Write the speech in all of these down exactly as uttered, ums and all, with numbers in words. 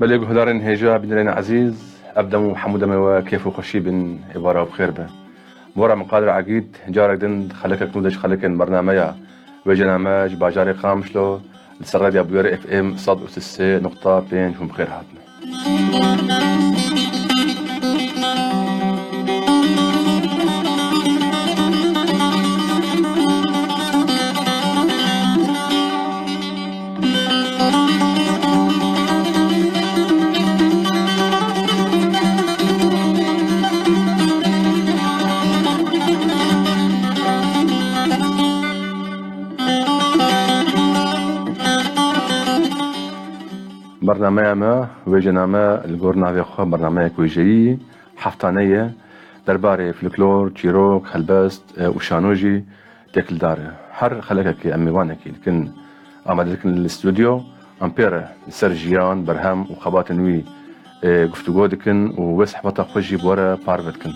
Belê guhdarên hêja, bînerên ezîz, ev dem û hemû demê we kêf û xweşî bin, êvara we bi xêr be. Bi we re min Qadir Egîd, carek din di xelekek nû de ji xelekên bernameya Wêjename ji bajarê Qamişlo li ser Radya Bûyer F M sed û sê nokta pênc hûn bi xêr hatin. Bernameya me, Wêjename, li gor navê xwe bernameyek wêjeyî, heftane ye. Derbarê folklor, çîrok, helbest, e, û şano jî têkildar e. Her xelekekê em mêvanekî dikin, amade dikin li stûdyo. Em pê re li ser jiyan, berhem û xebatên wî, e, guftûgo dikin û wê sehbeta xwe jî bi we re parve dikin.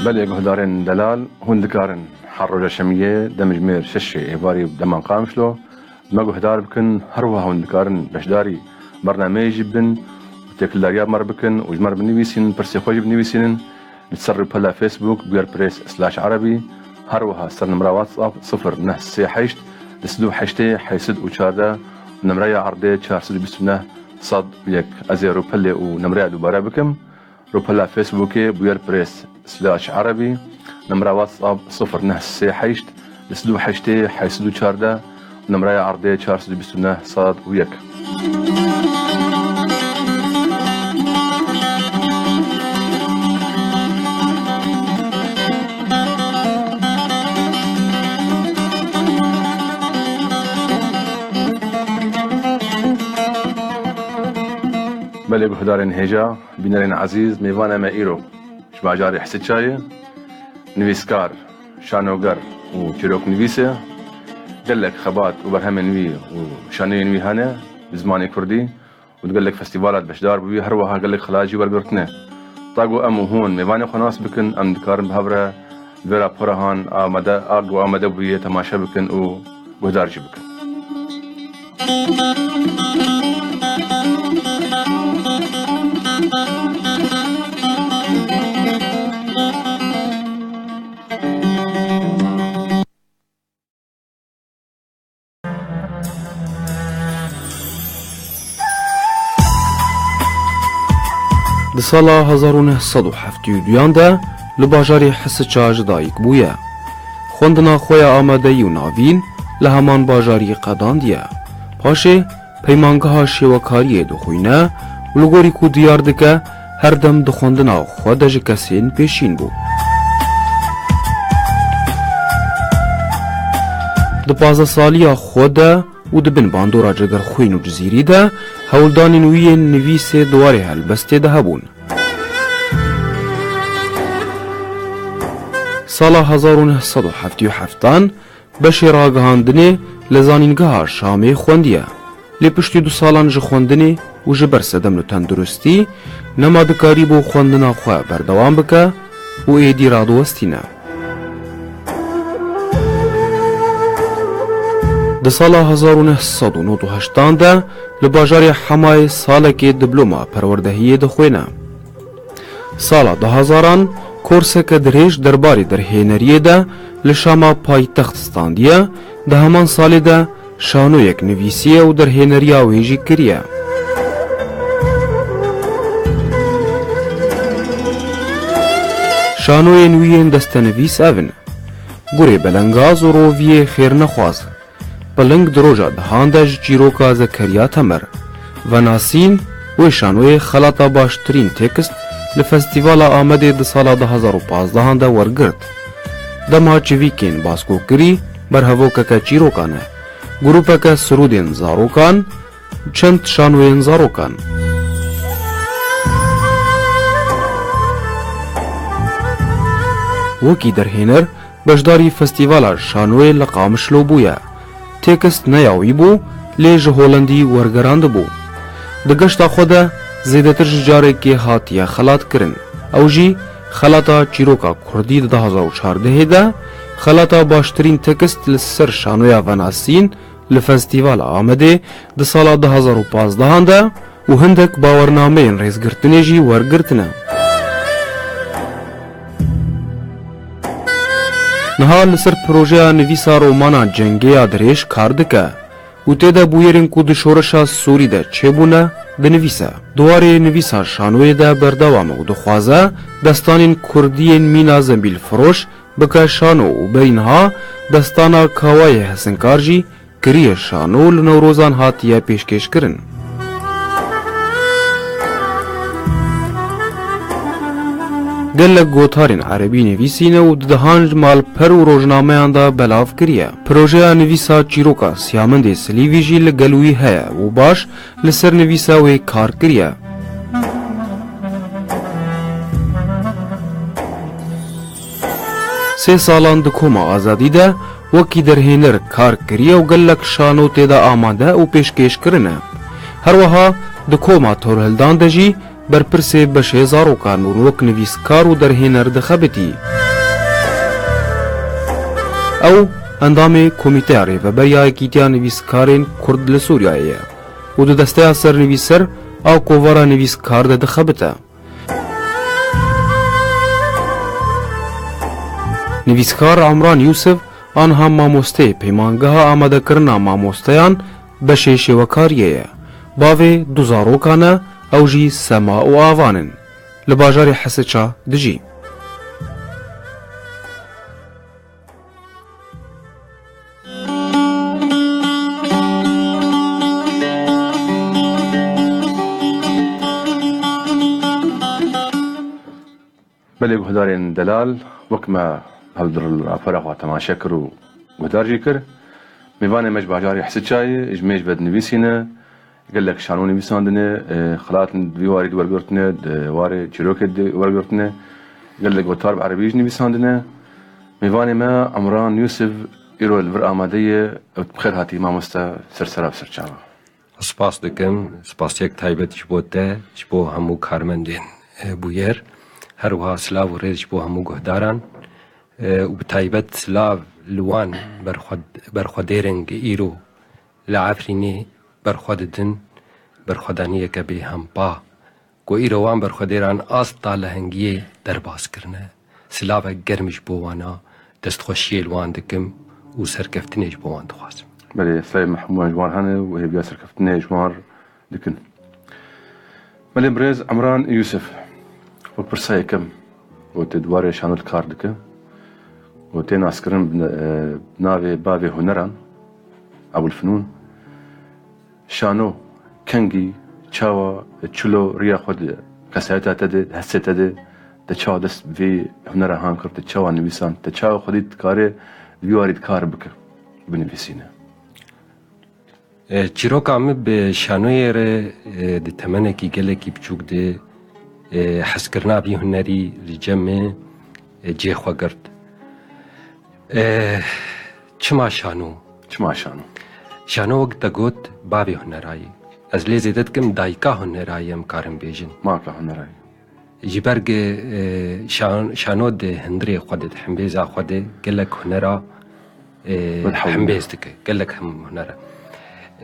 Belê guhdarên delal, hûn dikarin her roja şemiyê demjimêr şeşê êvarî bi dema Qamişlo me guhdar bikin, her wiha hûn dikarin beşdarî bernameyê jî bibin û têkildariya me re bikin û ji me re binivîsînin, pirsê xwe jî binivîsînin li ser rûpela Facebook Bûyer Press slash Erebî, her wiha ser nimra WhatsApp sifir neh sê heşt, du sed û heştê, heyt sed û çardeh, nimreya erdê çar sed û bîst û neh sed û yek. Ez ê rûpelê û nimreya dubare bikim. Rûpela Facebookê Bûyer Press slash Erebî, nimra WhatsApp sifir neh sê heşt, du sed û heştê, heyt sed û çardeh, nimreya erdê çar sed û bîst û neh sed û yek. Belê guhdarên hêja, bînerên ezîz, mêvanê me îro ji bajarê Hisê Çayê, nivîskar, şanoger û çîroknivîs e. Gelek xebat û berhemên wî û şanoyên wî hene bi zimanê kurdî û di gelek festîvala de beşdar bûye, her wiha gelek xelat jî wergirtine. Ta ku em û hûn mêvanê xwe nas bikin, em dikarin bi hev re vê rapora han amade, a ku amade bûye temaşe bikin û guhdar jî bikin. Di sala hezar û neh sed û heftê û duyan de li bajarê Hisiça ji dayik bûye. Xwendina xwe ya amadeyî û navîn li heman bajarî qedandiye. Paşê peymangeha şêwekariyê dixwîne û li gorî ku diyar dike, her dem di xwendina xwe de ji kesên pêşîn bû. Di pazdeh saliya xwe de û di bin bandora Cegerxwîn û Cizîrî de hewldanên wî yên nivîsê di warê helbestê de hebûn. Sala hezar û neh sed û heftê û heftan beşê ragihandinê li Zanîngeha Şamê xwendiye. Lê piştî du salan ji xwendinê û ji ber sedem li tenduristî nema dikarîbû xwendina xwe berdewam bike û êdî radiwestîne. Di sala hezar û neh sed û nod û heştan de li bajarê Hemayê salekê diploma perwerdehiyê dixwêne. Sala du hezaran korseke dirêj derbarê derhêneriyê de li Şama paytext standiye, di heman salê de şanoyek nivîsiye û derhêneriya wê jî kiriye. Şanoyên wî yên destenivîs ev in: Gurê Belengaz û Roviyê Xêrnexwaz, Piling di roja dihan de ji çîroka Zekeriya Temer, Venasîn, wê şanoyê xelata baştirîn tekst li Festîvala Amedê di sala du hezar û pazdehan de wergirt. Dema çivîkên baskokirî berhevokeke çîrokan e. Grûpeke sirûdên zarokan, çend şanoyên zarokan. Wekî derhêner, beşdarî Festîvala Şanoyê li Qamişlo bûye. Tekst ne ya wî bû, lê ji Holandî wergerandibû. Di geşta xwe de zêdetir ji carekê hatiye xelatkirin. Ew jî xelata çîroka kurdî di du hezar û çardehê de, xelata baştirîn tekst li ser şanoya Venasîn li Festîvala Amedê di sala du hezar û pazdehan de û hindek bawernameyên rêzgirtinê jî wergirtine. Niha li ser projeya nivîsa romana Cengê ya Dirêj kar dike û tê de bûyerên ku di şoreşa Sûrî de çêbûne dinivîse. Di warê nivîsa şanoyê de berdewam e û dixwaze destanên kurdî yên mîna Zembîlfiroş bike şano û berî niha destana Kawayê Hesinkar jî kiriye şano li Newrozan hatiye pêşkêşkirin. Gelek gotarên erebî nivîsîne û di dehan ji malper û rojnameyan de belav kiriye. Projeya nivîsa çîroka Siyamendê Silîvî jî li gel wî heye û baş li ser nivîsa wê kar kiriye. Sê salan di Koma Azadî de wekî derhêner kar kiriye û gelek şano tê de amade û pêşkêş kirine. Her wiha di Koma Torhildan de jî berpirsê beşê zarokan bûn, wek nivîskar û derhêner dixebitî. Ew endamê Komîteya Rêveber ya Yekîtiya Nivîskarên Kurd li Sûriyeyê ye û di desteya sernivîser a Kovara Nivîskar de dixebite. Nivîskar Emran Yûsif, anha mamosteyê Peymangeha Amadekirina Mamosteyan beşê şêwekariyê ye. Bavê du zarokan e, ew jî Sema û Avan in. Li bajarê Hesiça dijî. Belê guhdarên delal, wek me hevdir li rapora xwe temaşe kir û guhdar jî kir, mêvanê me ji bajarê Hesiçayê, ji mêj ve dinivîsîne, gelek şano nivîsandine, e, xelat di vî warî de wergirtine, di warê çîrokê de wergirtine, gelek gotar bi erebî jî nivîsandine. Mêvanê me Emran Yûsif îro li vir amade ye. Ew bi xêr hatî mamoste, ser sera bi ser çava. Spas dikim, spasiyek taybet ji bo te, ji bo hemû karmendên, e, bûyer. Her wiha silav û rêz ji bo hemû guhdaran, e, û bi taybet silav li wan berxwe-, berxwedêrên îro li Efrînê berxwe didin, berxwedaniyeke bêhempa ku îro wan berxwedêran asta lehengiyê derbas kirine. Silavek germ ji bo wana, destxweşiyê li wan dikim û serkeftinê ji bo wan dixwazim. Belê, silavê me hemûyan ji wan hene û hêviya serkeftinê ji wan dikin. Belê birêz Emran Yûsif, wek pirsa yekem, ku tê di warê şano de kar dike û tê naskirin bi ne-, e, navê bavê huneran, Ebûlfinûn. Şano, kengî, çawa, çilo riya xwe di kesayeta te de, di hestê te de, te çawa dest bi vê hunera han kir, te çawa nivîsand, te çawa xwedî dikare di vî warî de kar bike, binivîsîne? E, çîroka min bi şanoyê re, e, di temenekî gelekî biçûk de, e, hezkirina vî hunerî li cem min, e, cê xwe girt. E, çima şano? Çima şano? Şano, wek te got, bavê hunera ye. Ez lê zêde dikim, dayika hunera ye, em karin bêjin. Marka hunera ye. Ji ber ku, e, şan-, şano di hundirê xwe de, di hembêza xwe de gelek hunera, e, Wed hewlina. hembêz dike. Gelek hem hunera.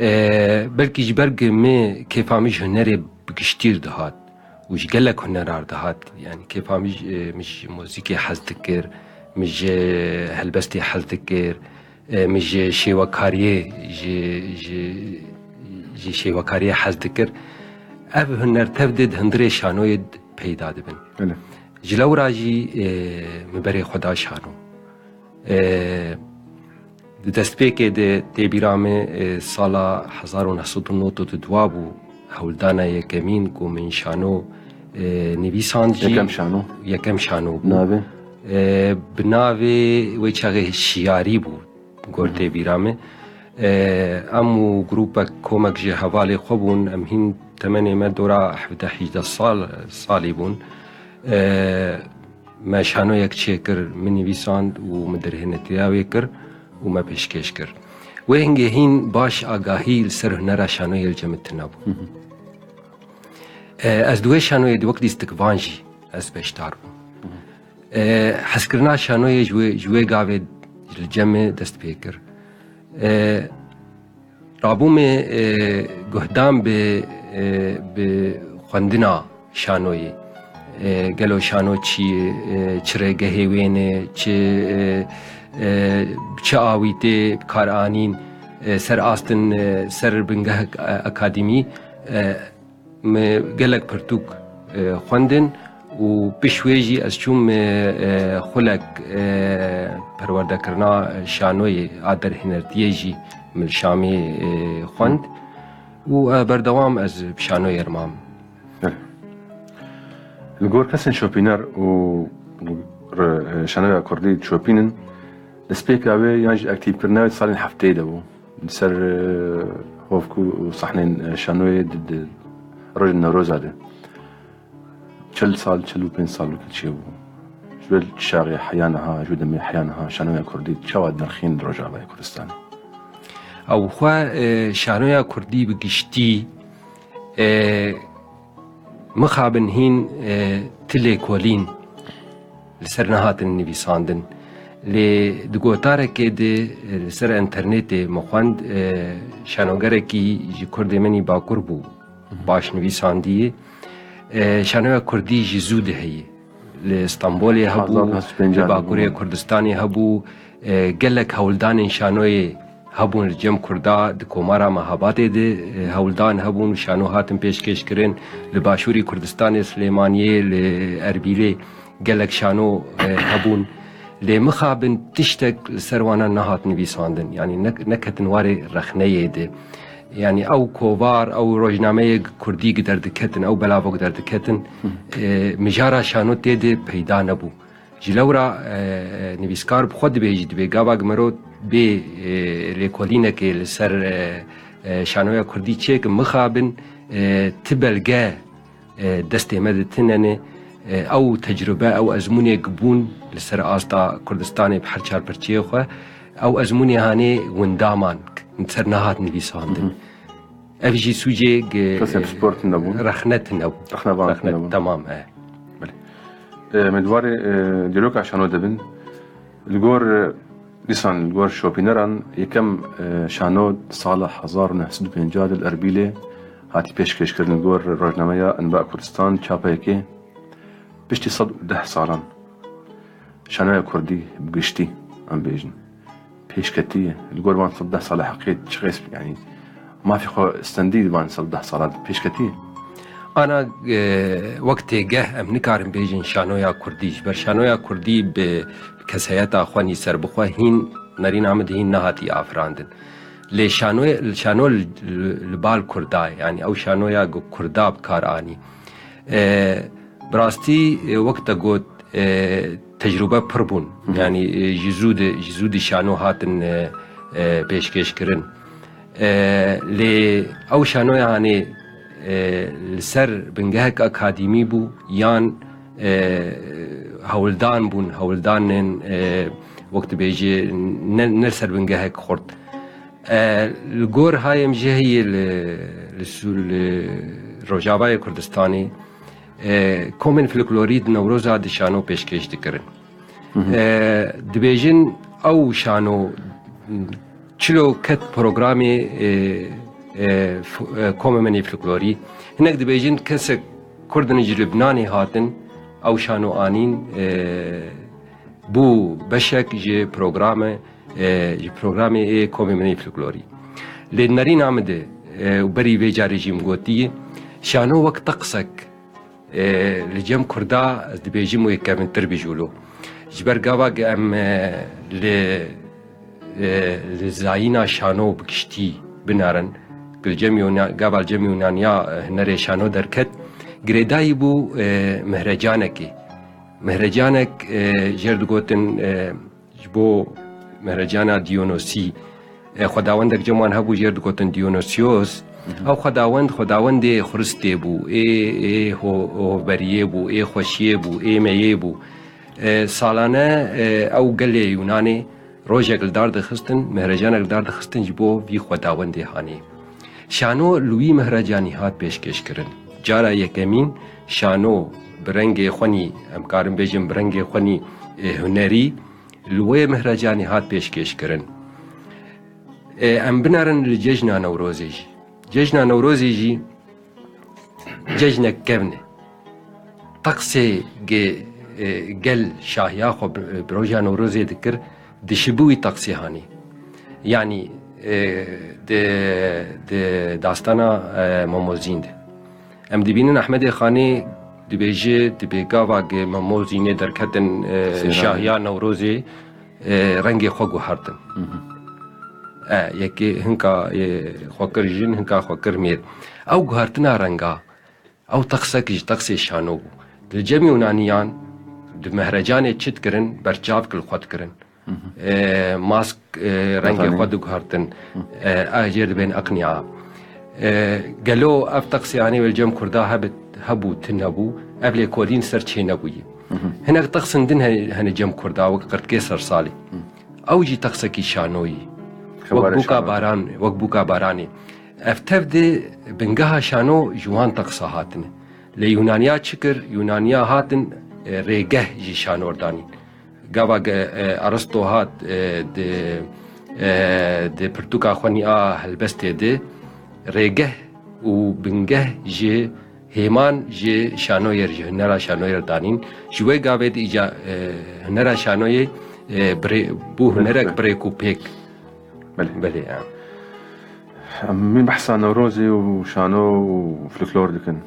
E, belkî ji ber ku me kêfa min ji hunerê bi giştî re dihat û ji gelek hunera re dihat. Yani kêfa min ji, e, min ji muzîkê hez dikir, min ji helbestê hez dikir, e, min ji şêwekariyê, ji, ji, ji şêwekariyê hez dikir. Ev huner tev de di hundirê şanoyê de peyda dibin. Belê. Ji lewra jî, e, min berê xwe da şano. E, di destpêkê de tê bîra min, e, sala hezar û neh sed û nod û dua bû, hewldana yekemîn ku min şano, e, nivîsand jî. Yekem şano. Yekem şano bû. Navê? E, bi navê wê çaxê Şiyarî bû, gor Hı hı. tê bîra min. E, em û grûpek, komek ji hevalê xwe bûn, em hîn temenê me dora hevdeh hîjdeh sal, salî bûn. E, Me şanoyek çêkir, min nivîsand û min derhênetiya wê kir û me pêşkêş kir. Wê hingê hîn baş agahî li ser hunera şanoyê li cem min tune bû. Hı hı. E, ez di wê şanoyê de wek lîstikvan jî ez beşdar bûm. Hı hı. E, hezkirina şanoyê ji wê, ji wê gavê li cem min dest pê kir. E, Rabûmê, e, guhdan bi, e, bi xwendina şanoyê. E, gelo şano çi ye, e, çi rêgehê wê ne, çi, e, e, bi çi awî tê bi kar anîn, e, ser astin, e, ser bingehek, e, akademî, e, Me gelek pirtûk, e, xwendin û piş wê jî ez çûm, e, e, xulek, e, perwerdekirina şanoyê a derhênertiyê jî min li Şamê, e, xwend û, e, berdewam ez bi şanoyê re mam. Belê. Li gor kesên şopîner û re-, e, şanoya kurdî şopînin, destpêka wê yan jî aktîfkirina wê di salên heftêyê de bû. Li ser, e, hovk û sahnên, e, şanoyê di, di rojên Newroza de. Çil sal, çil û pênc sal wekî çêbû. Ji wê çaxê heya niha, ji wê demê heya niha şanoya kurdî çawa dinirxîn li Rojavayê Kurdistanê? Ew xwe, e, şanoya kurdî bi giştî, e, mixabin hîn, e, ti lêkolîn li ser nehatin nivîsandin. Lê di gotarekê de, e, li ser enternetê min xwend, e, şanogerekî ji kurdê min î Bakur bû, baş nivîsandiyê. E, şanoya kurdî ji zû de heye. Li Stenbolê hebû, Hezar neh sed û pêncî li Bakurê hebû. Kurdistanê hebû. E, gelek hewldanên şanoyê hebûn li cem Kurda di Komara Mehabatê de, e, hewldan hebûn û şano hatin pêşkêş kirin. Li Başûrê Kurdistanê, Silêmaniyê, li Erbîlê gelek şano, e, hebûn. Lê mixabin tiştek li ser wana nehat nivîsandin. Yanî ne-, neketin warê rexneyê de. Yanî ew kovar, ew rojnameyê kurdî derdiketin, ew belavok derdiketin, Hı. e, mijara şano tê de peyda nebû. Ji lewra, e, e, nivîskar bi xwe dibêjî, dibê gava mero bê, e, lêkolînekê li ser, e, e, şanoya kurdî çêkin, mixabin, e, ti belge, e, destê me de tune ne, e, ew tecrube, ew ezmûnê ku bûn li ser asta Kurdistanê bi her çar pirçeyê xwe, ew ezmûnê hanê winda man, li ser nehat nivîsandin. Hı hı. Ev jî sûcê ge-, Kesên pispor tune bûn. Rexne tune bû. Rexnevan Rexne tune bûn. Temam, e. Belê. E, me di warê, e, dîroka şano de bin. Li gor, e, dîsan li gor şopîneran yekem, e, şano sala hezar û neh sed û pêncî de li Erbîlê hatî pêşkêşkirin li gor rojnameya Enba Kurdistan, Çapayekê. Piştî sed û deh salan. Şanoya kurdî bi giştî, em bêjin, pêşketî ye. Li gor van sed deh sala heqê çiqês, yanî mafê xwe stendî van sed deh sala pêşketî ye. Ana, e, wek têgeh em nikarin bêjin şanoya kurdî. Ji ber şanoya kurdî bi, bi kesayeta xwe nî serbixwe hîn nerîna min de hîn nehatî afirandin. Lê şanoye, şano li, li, li bal Kurda ye. Yanî ew şanoya ku Kurda bi kar anî. E, bi rastî, e, wek te got, e, tecrûbe pir bûn. Hı hı. Yanî, e, ji zû de, ji zû de şano hatin, e, e, pêşkêş kirin. E, lê ew şanoya hanê, e, li ser bingehek akademî bû yan, e, hewldan bûn, hewldanên, e, wek dibêje, ne, ne li ser bingehek xurt. E, li gor hayê min jî heye li, li Sû-, li Rojavayê Kurdistanê, e, komên folklorî di Newroza di şano pêşkêş dikirin. Hı hı. E, dibêjin ew şano çilo ket programê, e, e, f-, e, komê min ê folklorî. Hinek dibêjin kesek Kurdin ji Libnanê hatin, ew şano anîn, e, bû beşek ji programe, e, ji programê ê komê min ê folklorî. Lê nerîna min de, e, û berî vê carê jî min gotî, şano wek teqsek, e, li cem Kurda ez dibêjim wê kevintir bi jûlo. Ji ber gava ge em, e, li, e, li zayîna şano bi giştî binerin, ku li cem Yûna-, gava li cem Yûnaniya, e, hunerê şano derket, girêdayî bû, e, mihrecanekê. Mihrecanek, e, jêr digotin, e, ji bo mehrecana Diyonusî, e, xwedawendek cem wan hebû, jêr digotin Diyonusiyos. Hı hı. Ew xwedawend, xwedawendê xuristê bû, ê, ê ho-, hoveriyê bû, ê xweşiyê bû, ê meyê bû. E, salane, e, ew gelê Yûnanê rojek li dar dixistin, mehrecanek li dar dixistin ji bo vî xwedawendê hanê. Şano li wî mehrecanî hat pêşkêş kirin. Cara yekemîn şano bi rengê xwenî, em karin bêjin bi rengê xwenî, e, hunerî, li wê mihrecanî hat pêşkêş kirin. E, em binerin li cejna Newrozê jî. Cejna Newrozê jî cejnek kevn e. Teqsê ge-, e, gel şahiya xwe bi, bi roja Newrozê dikir, dişibû wî teqsê hanî. Yanî, e, di, di dastana, e, Mamozîn de. Em dibînin Ehmedê Xanê dibêje, dibê gava ge Mamozînê derketin, e, Sêranê. Şahiya Newrozê, e, rengê xwe guhertin. Hı hı. E, yekê hinka, e, xwe kir jin, hinka xwe kir mêr. Ew guhertina renga, ew teqsek ji teqsê şano bû. Di cem Yûnaniyan di mehrecanê çi dikirin, berçavk li xwe dikirin. Hı hı. E, mask, e, rengê Betanî. Xwe diguhertin. Hı. E, a jêr dibên eqniya. E, gelo ev teqsê hanê wê li cem Kurda hebit, hebû, tune bû, ev lêkolîn ser çê nebûyî. Hı hı. Hinek teqsin din he-, hene cem Kurda wek qirtkê sersalê. Hı. Ew jî teqsekî şanoyî. Xewarê Wek bûka şano. Baran, wek bûka baranê. Ev tev de bingeha şano ji wan teqsa hatine. Lê Yûnaniya çi kir? Yûnaniya hatin, e, rêgeh ji şanor danîn. Gava ge, e, Aristo hat, e, di, e, di pirtûka xwenî a helbestê de rêgeh û bingeh ji hêman ji şanoyer, ji hunera şanoyer danîn. Ji wê gavê de îca, e, hunera şanoyê, e, birê-, bû hunerek birêk û pêk. Belê. Belê, ya. Em min behsa Newrozê û şano û folklor dikin.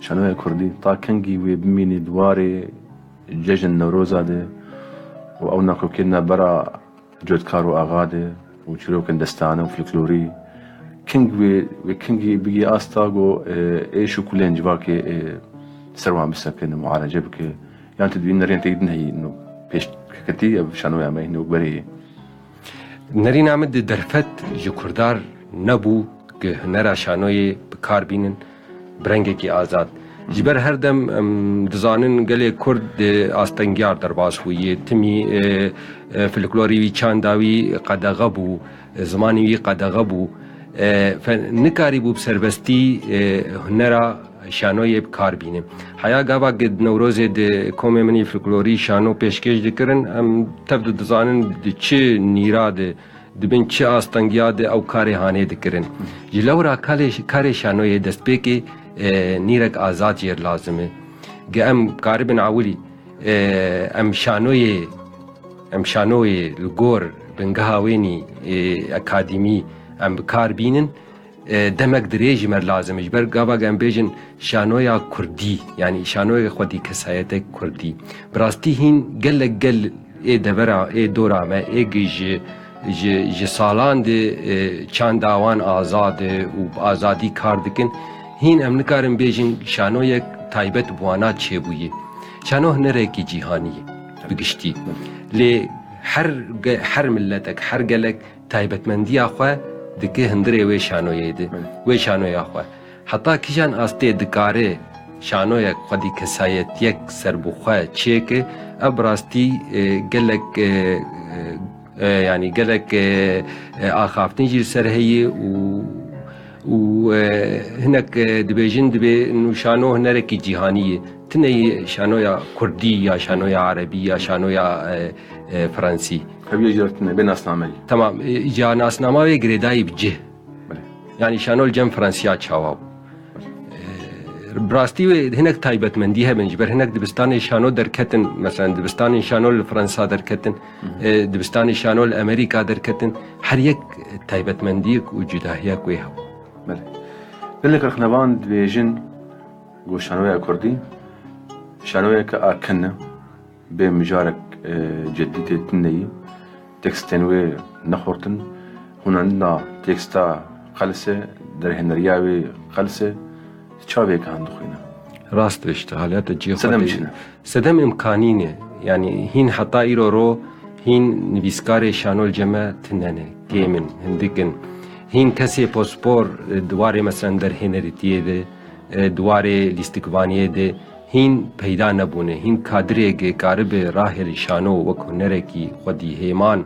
Şanoya Kurdî ta kengî wê bimînî di warê cejn Newroza de û ew nakokên navbera cotkar û axa de û çîrokên destane û folklorî keng wê, wê kengî bigî asta ku, e, êş û kulên civakê, e, ser wan bisekin, muarece bike. Yan tu dibîn nerên têk din heyî, no pêşketî ev şanoya me hîn wek berê ye. Nerîna min di derfet ji Kurdar nebû ku hunera şanoyê bi kar bînin bi rengekî azad. Ji ber her dem em dizanin gelê Kurd di astengiyar derbas bûye. Timî, e, e, folklorî wî, çanda wî qedexe bû, e, zimanî wî qedexe bû. E, fe-, nikarîbû bi serbestî, e, hunera şanoyê bi kar bîne. Heya gava ku di Newrozê di komê min î folklorî şano pêşkêş dikirin, em tev di dizanin di çi nîra de, di bin çi astengiya de ew karê hanê dikirin. Ji lewra karê, karê şanoyê destpêkê, e, nîrek azad jêr lazim e. Ge em karibin ewilî, e, em şanoyê, em şanoyê li gor bingeha wênî, e, akademî em bi kar bînin, e, demek dirêj ji me lazim e. Ji ber gava em bêjin şanoya kurdî, yanî şanoyê xwedî kesayetek kurdî. Bi rastî hîn gelek gel ê devera, ê dora me, ê gî ji, Ji, ji salan de, e, çanda wan azad e û bi azadî kar dikin. Hîn em nikarin bêjin şanoyek taybet bi wana çêbûyî. Şano hunerekî cîhanî ye bi giştî. Lê her ge-, her miletek, her gelek taybetmendiya xwe dike hundirê wê şanoyê de, wê şanoya xwe. Heta kîjan astê dikare şanoyek xwedî kesayetiyek serbixwe çêke, ev bi rastî, e, gelek, e, e, e, yanî gelek, e, e, axaftin jî li ser heye û, û, e, hinek, e, dibêjin, dibê nû şano hunerekî cîhanî ye. Tineyî şanoya kurdî ya şanoya erebî ya şanoya, e, e, fransî. Ev yê jî tune bê nasnameyî. Tamam, e, ya nasnama wê girêdayî bi cih. Belê. Yanî şano li cem Fransiya çawa bû? E, bi rastî wê hinek taybetmendî hebin. Ji ber hinek dibistanê şano derketin. Mesela dibistanên şano li Fransa derketin. E, dibistanê şano li Amerîka derketin. Her yek taybetmendiyek û cudahiyek wê hebû. Belê. Gelek rexnevan dibêjin ku şanoya kurdî şanoyeke akin e. Bê mijarek, e, cedî tê tune yî. Tekstên wê nexurtin. Hunandina teksta qels e, derhêneriya wê qels e. Çavê kan dixwîne. Rast e, işte, haliyata cihê xwe Sedem de çi ne? Sedem imkanî ne. Yanî hîn heta îro ro hîn nivîskarê şano li cem me tune ne. Kêm in, hindik in. Hîn kesê pospor, e, di warê, mesela, derhêneritiyê de, e, di warê lîstikvaniyê de hîn peyda nebûne. Hîn kadirê ge karibe rahêlî şano wek hunerekî xwedî hêman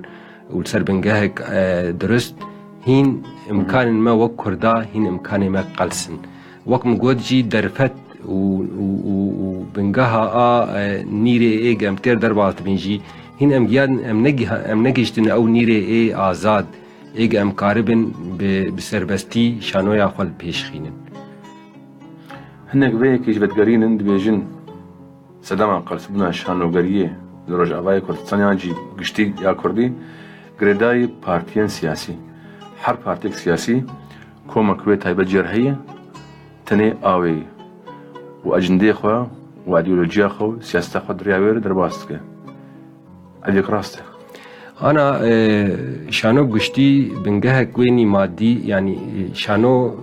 û li ser bingehek, e, dirust, hîn imkanên me wek kurda, hîn imkanê me qels in. Wek min got jî derfet û, û, û, û bingeha a, e, nîrê ê ge em têr derbas dibin jî, hîn em giyan, em negiha-, em negihiştin ew nîrê ê azad, ê ge em karibin bi, bi serbestî şanoya xwe li pêş xînin. Hinek vê yekê ji vegerînin dibêjin, sedema qelsbûna şanogeriyê li Rojavayê Kurdistanê yan jî giştî ya Kurdî girêdayî partiyên siyasî. Her partiyek siyasî komek wê taybet jê re heye, tenê a wê yî û ecindê xwe û îdeolojiya xwe û siyaseta xwe di rêya wê re derbas dike. Ev yek rast e. Ana, e, şano giştî bingehek wênî madî, yanî, e, şano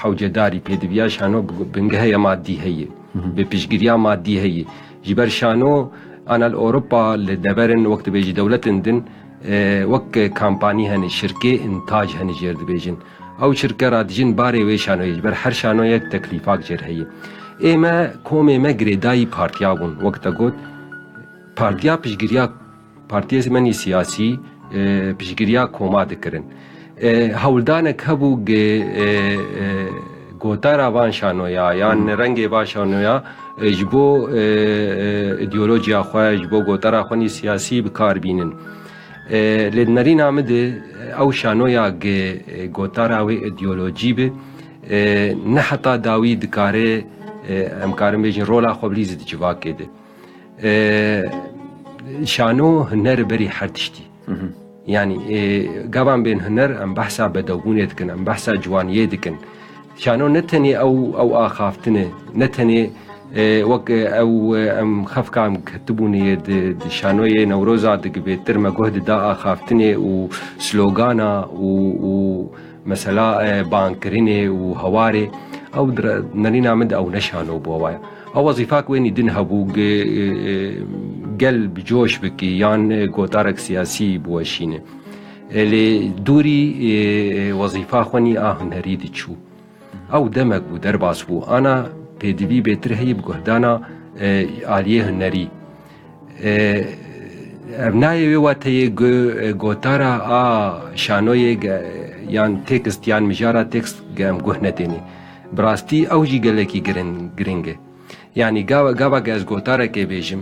hewcedarî pêdiviya şano bi-, bingeheye madî heye. Hı hı. Bi piştgiriya madî heye. Ji ber şano ana li Ewropa li deverin wek dibêjî dewletin din, e, wek kampanî hene, şirkê intac hene jêr dibêjin. Ew şirke re dijin barê wê şanoyê. Ji ber her şanoyek teklîfak jêr heye. Ê me, komê me girêdayî partiya bûn. Wek te got, Partiya piştgiriya, partiyê menî siyasî, e, piştgiriya koma dikirin. E, hewldanek hebû ge, e, e, gotara van şanoya, yan Hmm. rengê van şanoya, e, ji bo, e, e, îdeolojiya xwe, ji bo gotara xwe nî siyasî bi kar bînin. E, lê di nerîna min de ew şanoya ge, e, gotara wê îdeolojî be, e, ne heta dawî dikare, e, em karin bêjin rola xwe bilîze di civakê de. E, şano huner berî her tiştî. Hı hı. Yanî, e, gavan bên huner em behsa bedewbûnê dikin, em behsa ciwaniyê dikin. Şano ne tenê ew, ew axaftin e, ne tenê, e, wek, e, ew, e, em xefka em ketibûnê di, di şanoyê Newroza digibê tir me guh dida axaftinê û slogana û, û mesela, e, bankirinê û hewarê, ew di re-, nerîna min de ew ne şano bû ew aya. Ew wezîfak wênî din hebû, ge-, e, e, gel bi coş bikî, yan, e, gotarek siyasî biweşîne. E, lê dûrî, e, e, wezîfa xwe nî a hunerî diçû. Ew demek bû, derbas bû. Ana pêdivî bêtir heyî bi guhdana, e, aliyê hunerî. E, ev nayê wê wateyê gu-, e, gotara a şanoyê ge-, yan tekst yan mijara tekst ge em guh nedênê. Bi rastî ew jî gelekî girin-, giring e. Yanî gava, gava ge ez gotarekê bêjim,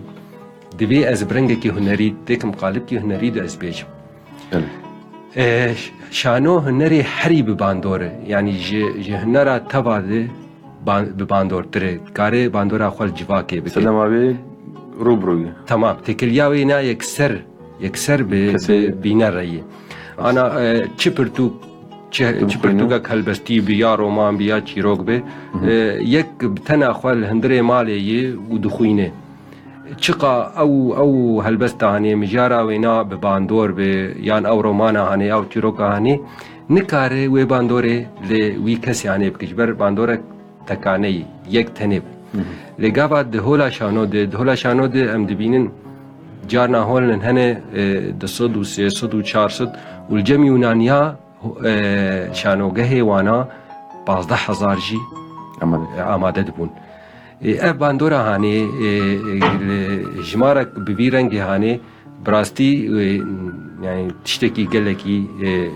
divê ez bi rengekî hunerî, têkim qalibkî hunerî de ez bêjim. Evet. E, ş-, şano hunerê herî bi bandor e. Yanî ji, ji hunera teva de ban-, bi bandortir e. Dikare bandora xwe li civakê bike. Sedema wê rû bi rû ye. Tamam. Têkiliya wê na yekser, yekser bi, Kesê bi bîner re ye. Ana, e, çi pirtûk, çi, Pirtûk çi xwînû. pirtûkek helbestî bi ya roman bi ya çîrok bi, Hı hı. e, yek bi tena xwe li hundirê malê ye û dixwîne. Çiqa ew, ew helbesta hanê, mijara wêna bi bandor be, yan ew romana hanê, ew çîroka hanê, nikare wê bandorê li wî kesê hanê bike. Ji ber bandorek tekaneyî, yek tenê bû. Lê gava di hola şano de, di hola şano de em dibînin carna holin hene, e, du sed û sê sed û çar sed û li cem Yûnaniya, e, şanogehê wana pazdeh hezar jî Amade. e, amade dibûn. E, ev bandora hanê, e, e, li jimarek bi vî rengê hanê, bi rastî, e, yani tiştekî gelekî, e,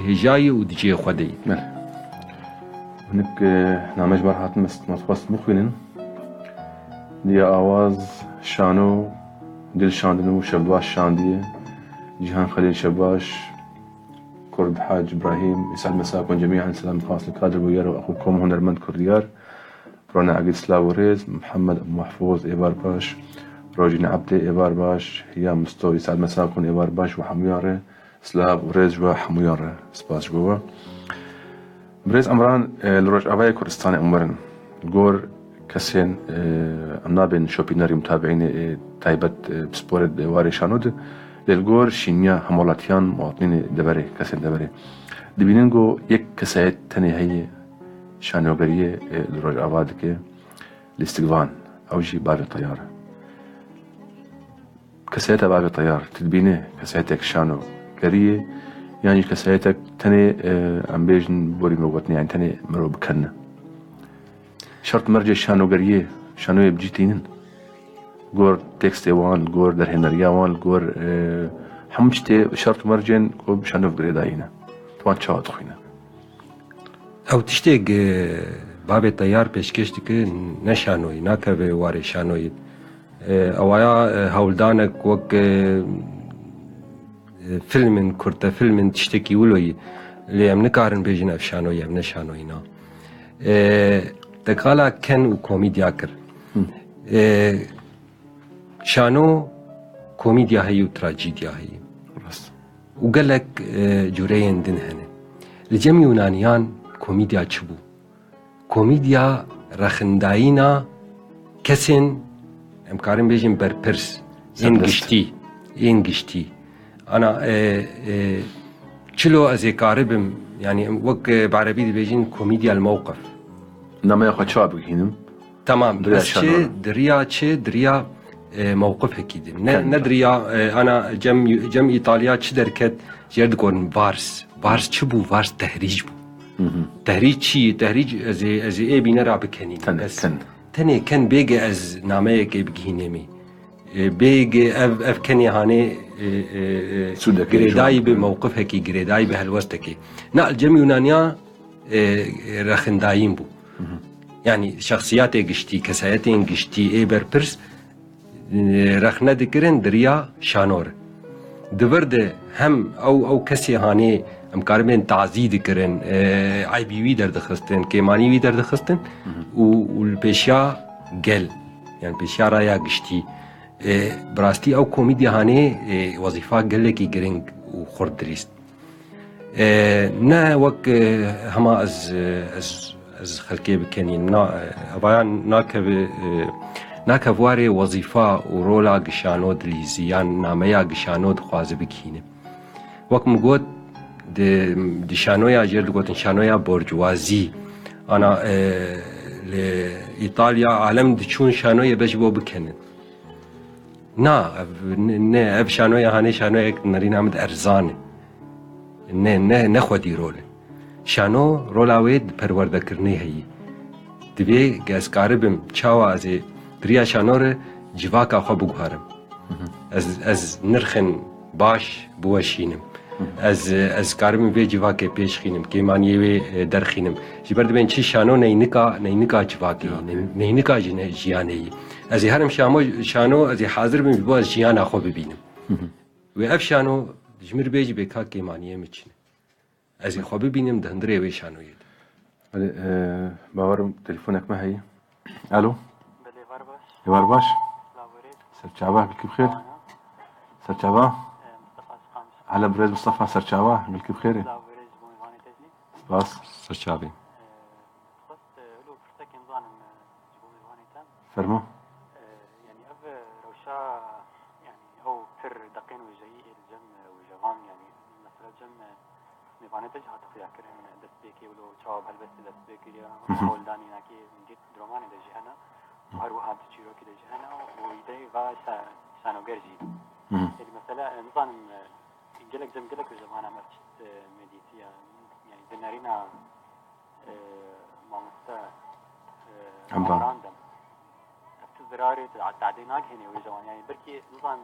hêja ye û di cihê xwe de ye. Belê. Hinek, e, name ji me re hatin, me, me dixwest bixwînin. Diya Awaz, Şano, Dil Şandin û Şevbaş Şandiye, Cîhan Xelîl Şevbaş, Kurd Hac Îbrahîm, Îsal Mesakon, cemî an selam xas li kadir û yar û axû kom hunermend kurdiyar, Rona Egîd, silav û rêz, Mihemed Mahfûz, êvar baş, Rojîn Ebdê, êvar baş, Hiya Misto, Îsal Mesakon, êvar baş û hemûyan re, silav û rêz ji we hemûyan re, spas ji bo we. Birêz Emran, e, li Rojavayê Kurdistanê em werin. Li gor kesên, e, em nabên şopînerî, mutabeînê, e, taybet, e, pisporê di warê şano de, lê li gor şîniya hemwelatiyan, muwatinînê deverê, kesên deverê. Dibînin ku yek kesayet tenê heye şanogeriyê, e, li Rojava dike, lîstikvan, ew jî bavê teyar e. Kesayeta bavê teyar, tu dibînî kesayetek şanogeriyê, yan jî kesayetek tenê, e, em bêjin, borî me gotinê, yani tenê mirov bikenine. Şert mercê şanogeriyê, şanoyê bi cî tînin. Gor tekstê wan, gor derhêneriya wan, gor, e, hemû tiştê şert mercên ku bi şano girêdayî ne. Tu wan çawa dixwîne? Ew tiştê, e, bavê teyar pêşkêş dike, ne şanoyî, nakeve warê şanoyî. E, ewaya, e, hewldanek wek, e, e, filmin, kurtefilmin, tiştekî wilo yî. Lê em nikarin bêjin ev şanoyî, ev ne şanoyî na. E, te qala ken û komîdya kir. E, şano komîdya heye û trajîdya heye. Rast. Û gelek, e, cureyên din hene. Li cem Yûnaniyan komîdya çi bû? Komîdya rexindayîna kesên, em karin bêjin berpirs, ên giştî, ên giştî. Ana, e, e, çilo ez ê karibim, yani wek, e, bi erebî dibêjin komîdya li mewqif. Nameya xwe çawa bigihînim? Tamam, bes çi, diriya çi, diriya, e, mewqifekî din. Ne, ne diriya, e, ana cem, cem Îtalya çi derket, jêr dikorin vars. Vars çi bû? Vars tehrîc bû. Tehrîc çi ye? Tehrîc ez ê, ez ê ê bînera bikenînim. Tenê, bes ken. Tenê ken bêge ez nameyekê bigihînê me. E, bêge ev, ev kenê hanê, e, e, e, girêdayî bi mewqifekî, girêdayî bi helwestekê. Na, li cem Yûnaniya, e, e, rexindayîn bû. Yani şexsiyatê giştî, kesayetên giştî ê berpirs, e, rexne dikirin diriya şanor. Di vir de hem ew, ew kesê hanê em karibên tazî dikirin, e, eybî wî derdixistin, kêmanî wî derdixistin û, û li pêşiya gel, yani pêşiya raya giştî. E, bi rastî ew komîdya hanê, e, wezîfa gelekî giring û xurt dirîst. E, ne wek, e, hema ez, e, ez, ez xelkê bikenînim. Na, e, evaya nakeve, e, nakev warê wezîfa û rola gişano dilîzî yan nameya gişano dixwaze bigihîne. Wek min got, di, di şanoya jêr digotin şanoya borcwazî. Ana, e, li Îtalya alem diçûn şanoyê be ji bo bikenin. Na, ev, ne, ne, ev şanoya hanê şanoyek nerîna min erzan e. Ne, ne, ne xwedî rol e. Şano rola wê di perwerdekirinê heyî. Divê ge ez karibim çawa ez ê di riya şano re civaka xwe biguherim. Ez, ez nirxên baş biweşînim. Ez, ez karibim vê civakê pêşxînim, kêmaniyê wê, e, derxînim. Ji ber dibên çi şano neynika, neynika civakê yî, ney-, neynika jine-, jiyanê yî. Ez ê herim şamo-, şano, ez ê hazir bim ji bo ez jiyana xwe bibînim. Wê ev şano ji min re bêjî bê ka kêmaniyê min çi ne. Ez ê xwe bibînim di hundirê wê şanoyê de. Belê, e, bawerim telefonek me heye. Alo. Belê, var baş. Ê, var baş. Laborê. Serçava, gilkî bi xêr. Ana. Serçava. E, Mustafa Sıkan. Hele birêz Mustafa Serçava, gilkî bi xêr. Laborê ji bo mêvanê te jî. Spas. Serçavê. E, dixwest, e, elo pirsekên zanim, e, ji bo mêvanê te. Fermo. E, yani ev Rewşa, yanî ew pir deqên wêjeyî ê li cem wêjevan, yanî mesela cem mêvanê te jî hate xuyakirin, destpêkê wilo çawa bi helbestê dest pê kiriye, Hı hı. Hewldanî nakê min dît di romanê de jî hene, û her wiha di çîrokê de jî hene, û îdeyê va şa-, şanoger jî. Hı hı. Êdî mesela, e, nizanim, e, gelek cem gelek wêjevana me tişt, e, me dîtiye, yanî di nerîna e, mamoste, e, Emran. Emran de. Ev tu zirarê te-, tadê nagihênê wê zewan. Yanî belkî nizan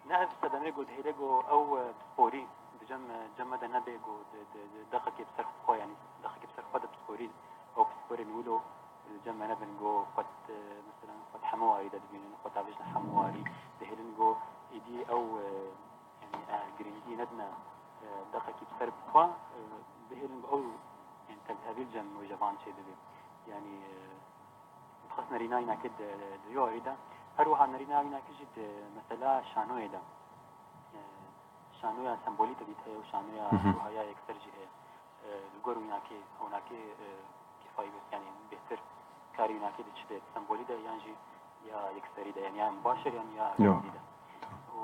ne ev sedemê ku dihêle ku ew, e, pisporî di cem, e, cem me de nebe ku di, di, di deqekê bi ser xwe, yanî deqekê bi ser xwe de pisporî, ew pisporên wilo, e, cem me nebin ku xwe, e, mesela xwe di hemû warî de dibînin, xwe tavêjin hemû warî, dihêlin ku êdî ew, e, yanî, e, girîngî nedine, e, deqekî bi ser bi xwe, e, bihêlin bi ew, yanî, tevhevî li cem wêjevan çêbibe. Yanî, e, dixwest nerîna wînakê di, di vî warî de. Her wiha nerîna wînakê jî di mesela şanoyê de. E, şanoya sembolî te dît heye û şanoya Hı hı. ruhaya yekser jî heye. E, li gor wînakê, ewnakê, e, kêfayî bêt, yanî bêhtir karî wînakê di çi bêt, sembolî de yan jî ya yekserî de, yanî ya mubaşir yan ya Yo. remzî de. Û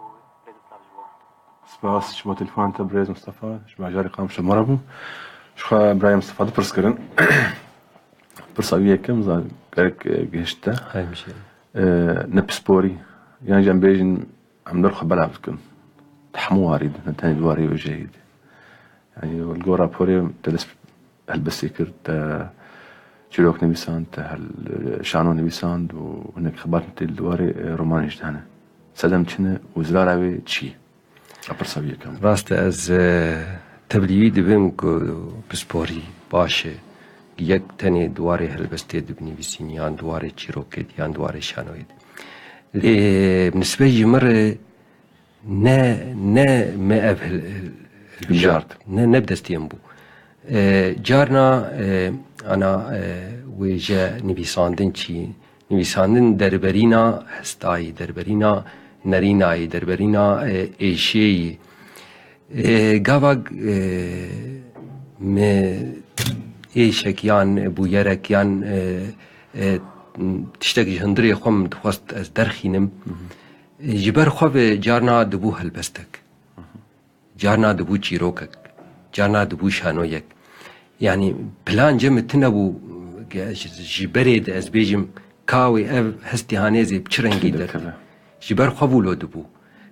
rêz û silav ji bo. Spas ji bo telefona te birêz Mustafa, ji bajarê Qamişlo me re bû. Ji xwe birayê Mustafa du pirs kirin. Pirsa wî yekem, zan gerek, e, gihişt te. Hay mişe. E, ne pisporî, yan jî em bêjin, em der xwe belav dikin. Di hemû warî de, ne tenê di warê wêjeyê de. Yanî, li gor raporê te dest helbestê kir, te çîrok nivîsand, te hel-, şano nivîsand û hinek xebat tê li warê, e, romanê jî de hene. Sedem çi ne û zirara wê çi ye? A pirsa wî yekem. Rast e, ez, e, tevlî wî dibim ku pisporî baş e. Yek tenê di warê helbestê de binivîsîn, yan di warê çîrokê de, yan di warê şanoyê de. Lê bi nisbet ji min re ne, ne me ev hil-, hil-, Hilbijart. Ne, ne bi destê min bû. E, carna, e, ana, e, wêje nivîsandin çi? Nivîsandin derberîna hestayî, derberîna nerînayî, derberîna, e, êşeyî. E, gava, e, me êşek yan bûyerek yan, e, e, tiştek ji hundirê xwe min dixwest ez derxînim. Hı hı. E, ji ber xwe ve carna dibû helbestek. Hı hı. Carna dibû çîrokek, carna dibû şanoyek. Yanî plan cem min tune bû, ge-, ji, ji berê de ez bêjim, ka wê ev hestî hanê zê bi çi rengî derkeve. Ji ber xwe bû lo dibû.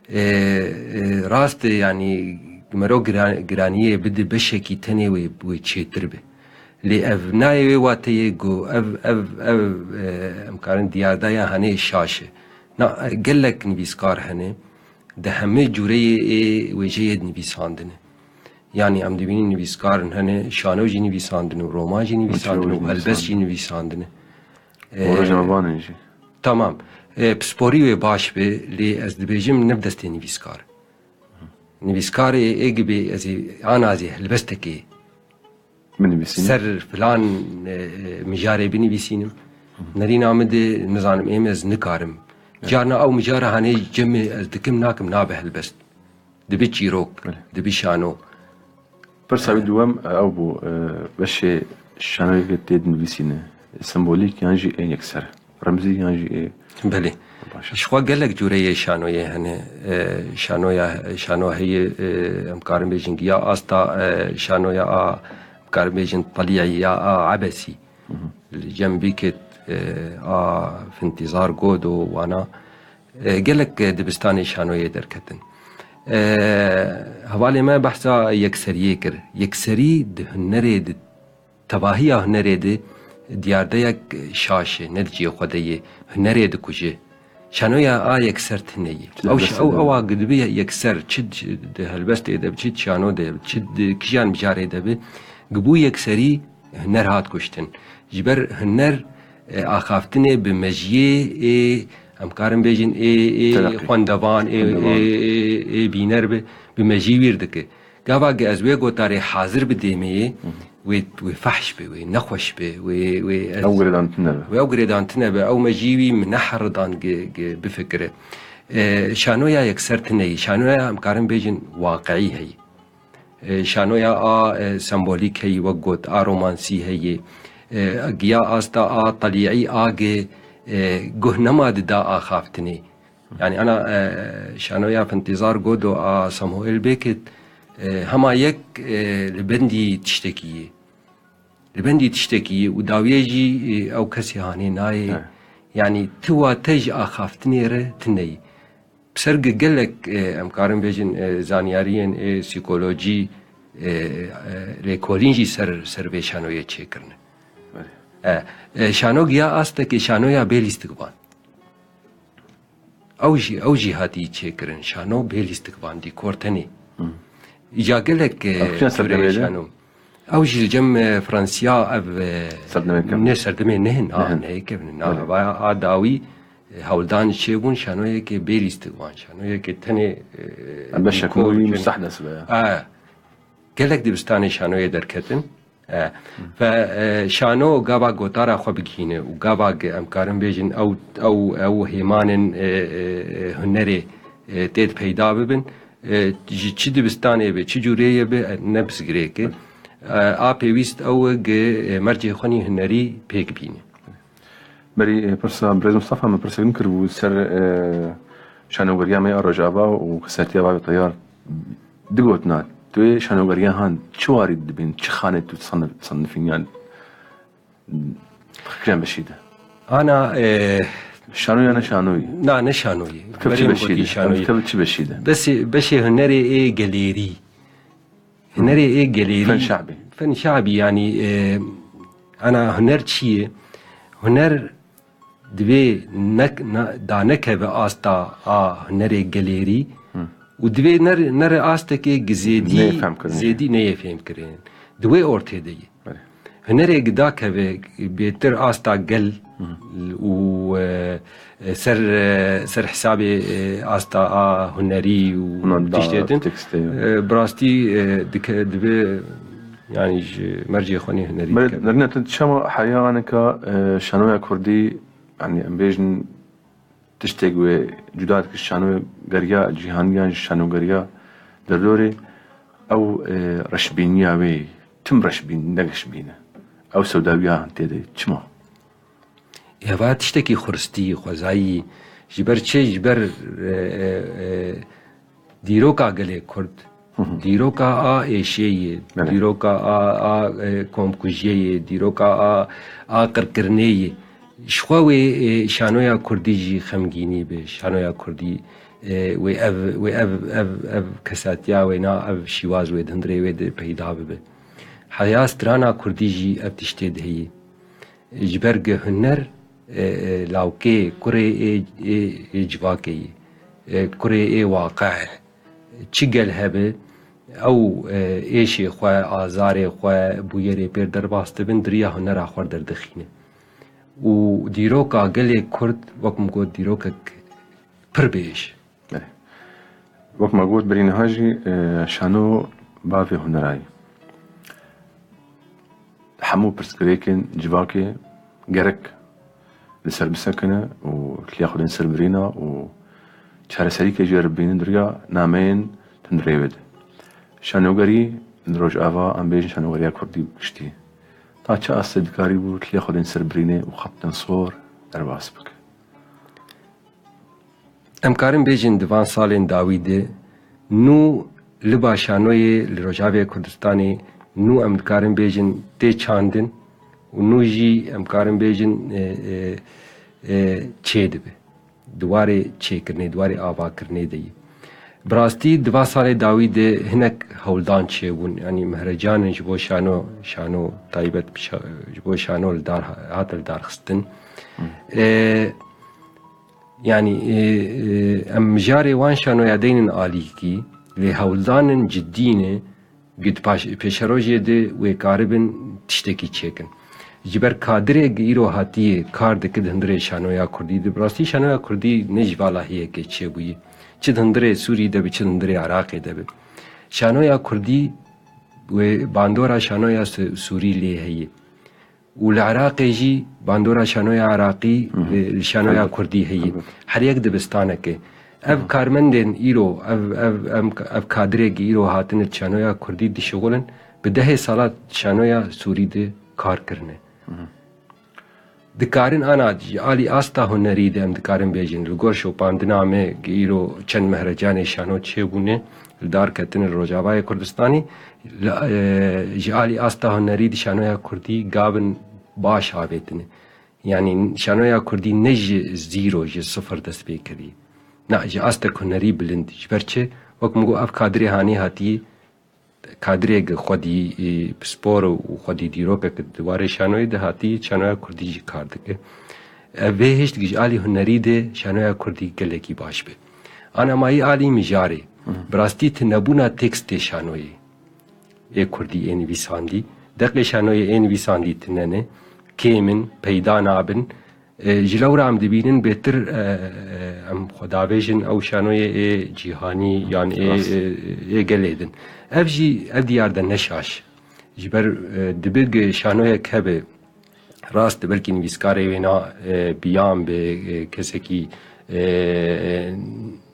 E, e, rast e, yanî mero gira-, giraniyê bide beşekî tenê wê, wê çêtir be. Lê ev nayê wê wateyê ku ev, ev, ev, e, em karin diyardeya hanê şaş e. Na, gelek nivîskar hene. Di hemê cûreyê ê wêjeyê dinivîsandine. Yanî em dibînin nivîskarin hene, şano jî nivîsandin û roman jî nivîsandin û helbest jî nivîsandine. Û rojnamevanin jî. Tamam. E, pisporî wê baş be, lê ez dibêjim ne bi destê nivîskar. Nivîskarê ê gibê ez ê ana zê helbestekê binivîsînim. Ser filan, e, e, mijarê binivîsînim. Nerîna min de nizanim êm ez nikarim. Evet. Carna ew mijara hanê cemê ez dikim nakim nabe helbest. Dibi çîrok, Belê. Dibi şano. Pirsa wî duwem, e, ew bû, e, beşê şanoyê tê dinivîsîne. Sembolîk yan jî ên yekser. Remzî yan jî ê Belê. Baş e. Ji xwe gelek cûreyê şanoyê hene. E, şanoya, şano heye, e, em karin bêjin giya asta, e, şanoya a, em karin bêjin telîya a ebesî. Hı hı. Li cem bîkêt, e, a fintîzar godo wana. E, gelek, e, dibistanê şanoyê derketin. E, hevalê me behsa yekseriyê kir. Yekserî di hunerê di Tevahiya hunerê de diyardeyek şaş e, ne di cihê xwe de yê. Hunerê dikuje. Şanoya a yekser tune ye. Çi Ew ş-, dest ew, de ewa gidibi ye-, yekser, çi di, di helbestê de bi, çi di şano de bi, çi di kijan mijarê de bi, gibû yekserî huner hat kuştin. Ji ber huner, e, axaftinê bi mejiyê ê, em karin bêjin, ê, ê Tereqî. Xwendevan, ê, Xwendevan. Ê, ê, ê bîner bi, bi mejî wîr dike. Gava ge ez wê gotarê hazir bidêmeyê, Hı hı. wê, wê fehş be, wê nexweş be, wê, wê ez Ew girêdantine be. Wê ew girêdantine be, ew me jî wî min neheridan ge, ge bifikire. E, şanoya yekser tune yî, şanoya em karin bêjin waqiî heyî. E, şanoya a, e, sembolîk heyî, wek got, a romansî heyî. E, giya asta a telîî a ge, e, guh nema dida axaftinê. Yani ana, e, şanoya Fintizar Godo a Samuel Beckett, e, hema yek, e, li bendî tiştekî yê. Li bendî tiştekî yê û dawiyê jî, e, ew kesê hanê nayê. Evet. Yani tu wa te ji axaftinê re tu neyî. Bi ser gi-, gelek, e, em karin bêjin, e, zanyariyên, e, psîkolojî, e, e, lêkolîn jî ser, ser vê şanoyê çêkirine. Evet. E, e, şano giya astekê şanoya bêlîstikvan. Ew jî, ew jî hatî çêkirin. Şano bê lîstikvan, dîkor tenê. Hı. Îca gelek, e, Ew kîjan serdemê de? Şano. Ew jî li cem, e, Fransiya ev, e, Serdemê kevin. Ne serdemê nehin, ha, Nehin. Nehê kevin. Na, Belê. Va a dawî, e, hewldan çêbûn, şanoyeke bê lîstikvan, şanoyeke tenê, e, Em beşek dîkor nû yî tenê. Mustahdes be ya. E, gelek dibistanê şanoyê derketin. E, ve, e, şano gava gotara xwe bigihîne û gava ge-, em karin bêjin ew, ew, ew hêmanên, e, e, e, hunerê, e, tê de peyda bibin. E, ji çi dibistanê be, çi cûrê ye be, e, ne pirsgirêk e. E, a pêwîst ew e ge, e, mercê xwenî hunerî pêk bîne. Berî, e, pirsa birêz Mustafa min pirsek min kiribû ser, e, şanogeriya me ya Rojava û kesetiya Bavê Teyar. Digotina, tu yê şanogeriya han çi warî dibîn, çi xanê tu sanif-, sanifîn yan kijan beşî de? Ana, e, Şano ya ne şanoyî? Na, ne şanoyî. Ev çi Berê min beşî gotî de? Şanoyî. Ev çi beşî de? Besê, beşê hunerê ê gelêrî. Hunerê ê gelêrî. Fen şabî. Fen şabî, yani, e, ana huner çi ye? Huner divê nek-, na-, da nekeve asta a hunerê gelêrî Hı. û divê ner-, nere astekê gi zêdî, Neyê fehmkirin. Zêdî neyê fehmkirin. Di wê ortê de ye. Belê. Hunerê gi dakeve bêtir asta gel Hı. û, e, ser, e, ser hesabê, e, asta a hunerî û Hunan da tiştê din, tekstê. E, bi rastî, e, dike-, dibe, yani ji mercê xwenî hunerî Belê, dikeve. Nerîna, tu çema heya aneka, e, şanoya kurdî, yani em bêjin tiştek wê cuda dike şanogeriya cîhanî yan jî şanogeriya derdorê, ew, e, reşbîniya wê, tim reşbîn, ne reşbîn e. Ew sewdawiya tê de çima? Eva tiştekî xuristî, xwezayî, ji ber çi? Ji ber, e, e, e, dîroka gelê Kurd, Hı hı. Dîroka a êşê yê, Belê. Dîroka a, a, e, komkujiyê yê, dîroka a, a qirkirinê yê. Ji xwe wê, e, şanoya Kurdî jî xemgînî be. Şanoya Kurdî, e, wê ev, wê ev, ev, ev kesatiya wê na, ev şîwaz wê di hundirê wê de peyda bibe. Heya strana Kurdî jî ev tiştê diheyî. Ji ber ge huner, e, e, lawkê kurê ê, ê, ê civakê yî, e, kurê ê waqe. Çi gel hebe, ew, e, êşê xwe, azarê xwe, bûyerê pêr derbas dibin, di riya hunera xwe derdixîne. Û dîroka gelê Kurd, wek min got, dîrokek pir bi êş. Belê. Wek me got, berî niha jî, e, şano bavê hunera ye. Hemû pirsgirêkên civakê gerek li ser bisekine û tiliya xwe bên ser birîna û çareserîkê jê re bibînin di riya nameyên tundrêwê de. Şanogerî li Rojava, em bêjin şanogeriya kurdî bi giştî, ta çi astê dikarîbû tiliya xwe bên ser birînê û xetên sor derbas bike? Em karin bêjin di van salên dawî de nû liba şanoyê li Rojavê Kurdistanê nû em dikarin bêjin tê çandin û nû jî em karin bêjin, e, e, e, çê dibe. Di warê çêkirinê, di warê avakirinê de ye. Bi rastî di va salê dawî de hinek hewldan çêbûn. Yanî mehrecanên ji bo şano, şano taybet bi şa-, ji bo şano li dar ha-, hate lidarxistin. E, Yanî, e, e, em mijarê wan şanoya deynin alîkî, lê hewldanên cidî ne, gi di paş-, pêşerojê de wê karibin tiştekî çêkin. Ji ber kadirê gi îro hatiye kar dike di hundirê şanoya kurdî de, bi rastî şanoya kurdî ne ji va lahiyekê çêbûye. Çi di hundirê Sûrî de be, çi di hundirê Iraqê de be. Şanoya kurdî wê bandora şanoya Su-, Sûrî lê heye. Û li Iraqê jî bandora şanoya Iraqî, Hı hı. e, li şanoya Elbet. Kurdî heye. Elbet. Her yek dibistanek e. Ev Hı hı. Karmendên îro, ev, ev, em, ev kadirek îro hatine di şanoya Kurdî dişixulin, bi dehê sala şanoya Sûrî de kar kirine. Hı hı. Dikarin ana ji alî asta hunerî de em dikarin bêjin, li gor şopandina me, îro çend mehrecanê şano çêbûne, li dar ketine li Rojavayê Kurdistanê, li, e, ji alî asta hunerî di şanoya kurdî gavin baş avêtine. Yanî şanoya kurdî ne ji zîro, ji sifir dest pê kirî. Na, ji astek hunerî bilind. Ji ber çi? Wek min got, ev kadrê hanê hatî, kadrêk xwedî, e, pispor û xwedî dîrokek di warê şanoyê de hatî, şanoya kurdî jî kar dike. Ev vê hişt ji alî hunerî de şanoya kurdî gelekî baş be. Ana mayî alî mijarê. Bi rastî tunebûna tekstê şanoyê ê kurdî ê nivîsandî. Deqê şanoyê ê nivîsandî tune ne. Kêm in, peyda nabin. E, ji lewra em dibînin bêtir, e, e, em xwe davêjin ew şanoyê ê cîhanî yan ê, Rast. e, ê gelê din. Ev jî, ev diyar de ne şaş. Ji ber, e, dibe ge şanoyek hebe, rast, belkî nivîskarê wê na, e, biyan be, e, kesekî, e,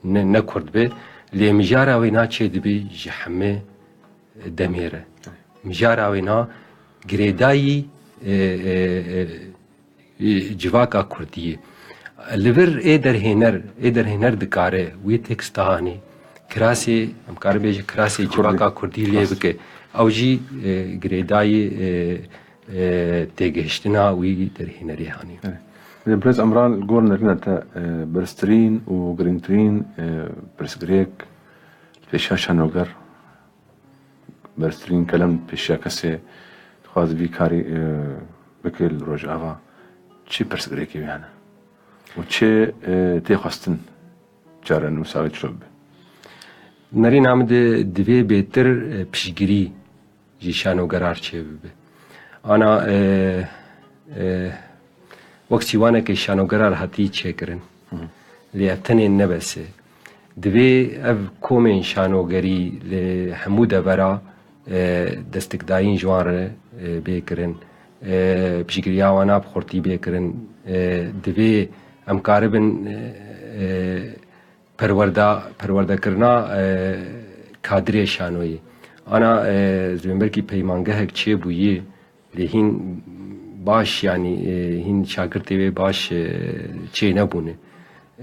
ne, ne kurd be, lê mijara wê na çê dibe ji heme demê re. Mijara wê na girêdayî, e, e, e, e, civaka kurdî ye. Li vir ê derhêner, ê derhêner dikare wî teksta hanê kirasê, em karin bêjin kirasê Kurdî. civaka kurdî lê Rast. bike. Ew jî, e, girêdayî, e, e, têgihiştina wî derhênerê hanê. Evet. Birêz Emran, li gor nerîna te, e, berztirîn û girîngtirîn, e, pirsgirêk li pêşiya şanoger, berztirîn kelem pêşiya kesê dixwaze vî karî, e, bike li Rojava, çi pirsgirêkê wî hene? Û çi, e, tê xwestin çarenûsa wê çilo bibe? Nerîna min de divê bêtir, e, piştgirî ji şanogerar çêbibe. Ana, e, e, wek sîwaneke şanogerar hatî çêkirin. Hı hı. Lê ev tenê ne bes e. Divê ev komên şanogerî li hemû devera, e, destekdayîn ji wan re, e, bê kirin. E, piştgiriya wan a bi xurtî bê kirin. E, divê em karibin, e, e, perwerda, perwerdekirina, e, kadrê şanoyê. Ana, e, ez dibêm belkî peymangehek çêbûyî, lê hîn baş, yanî, e, hîn şagirtê wê baş, e, çênebûne.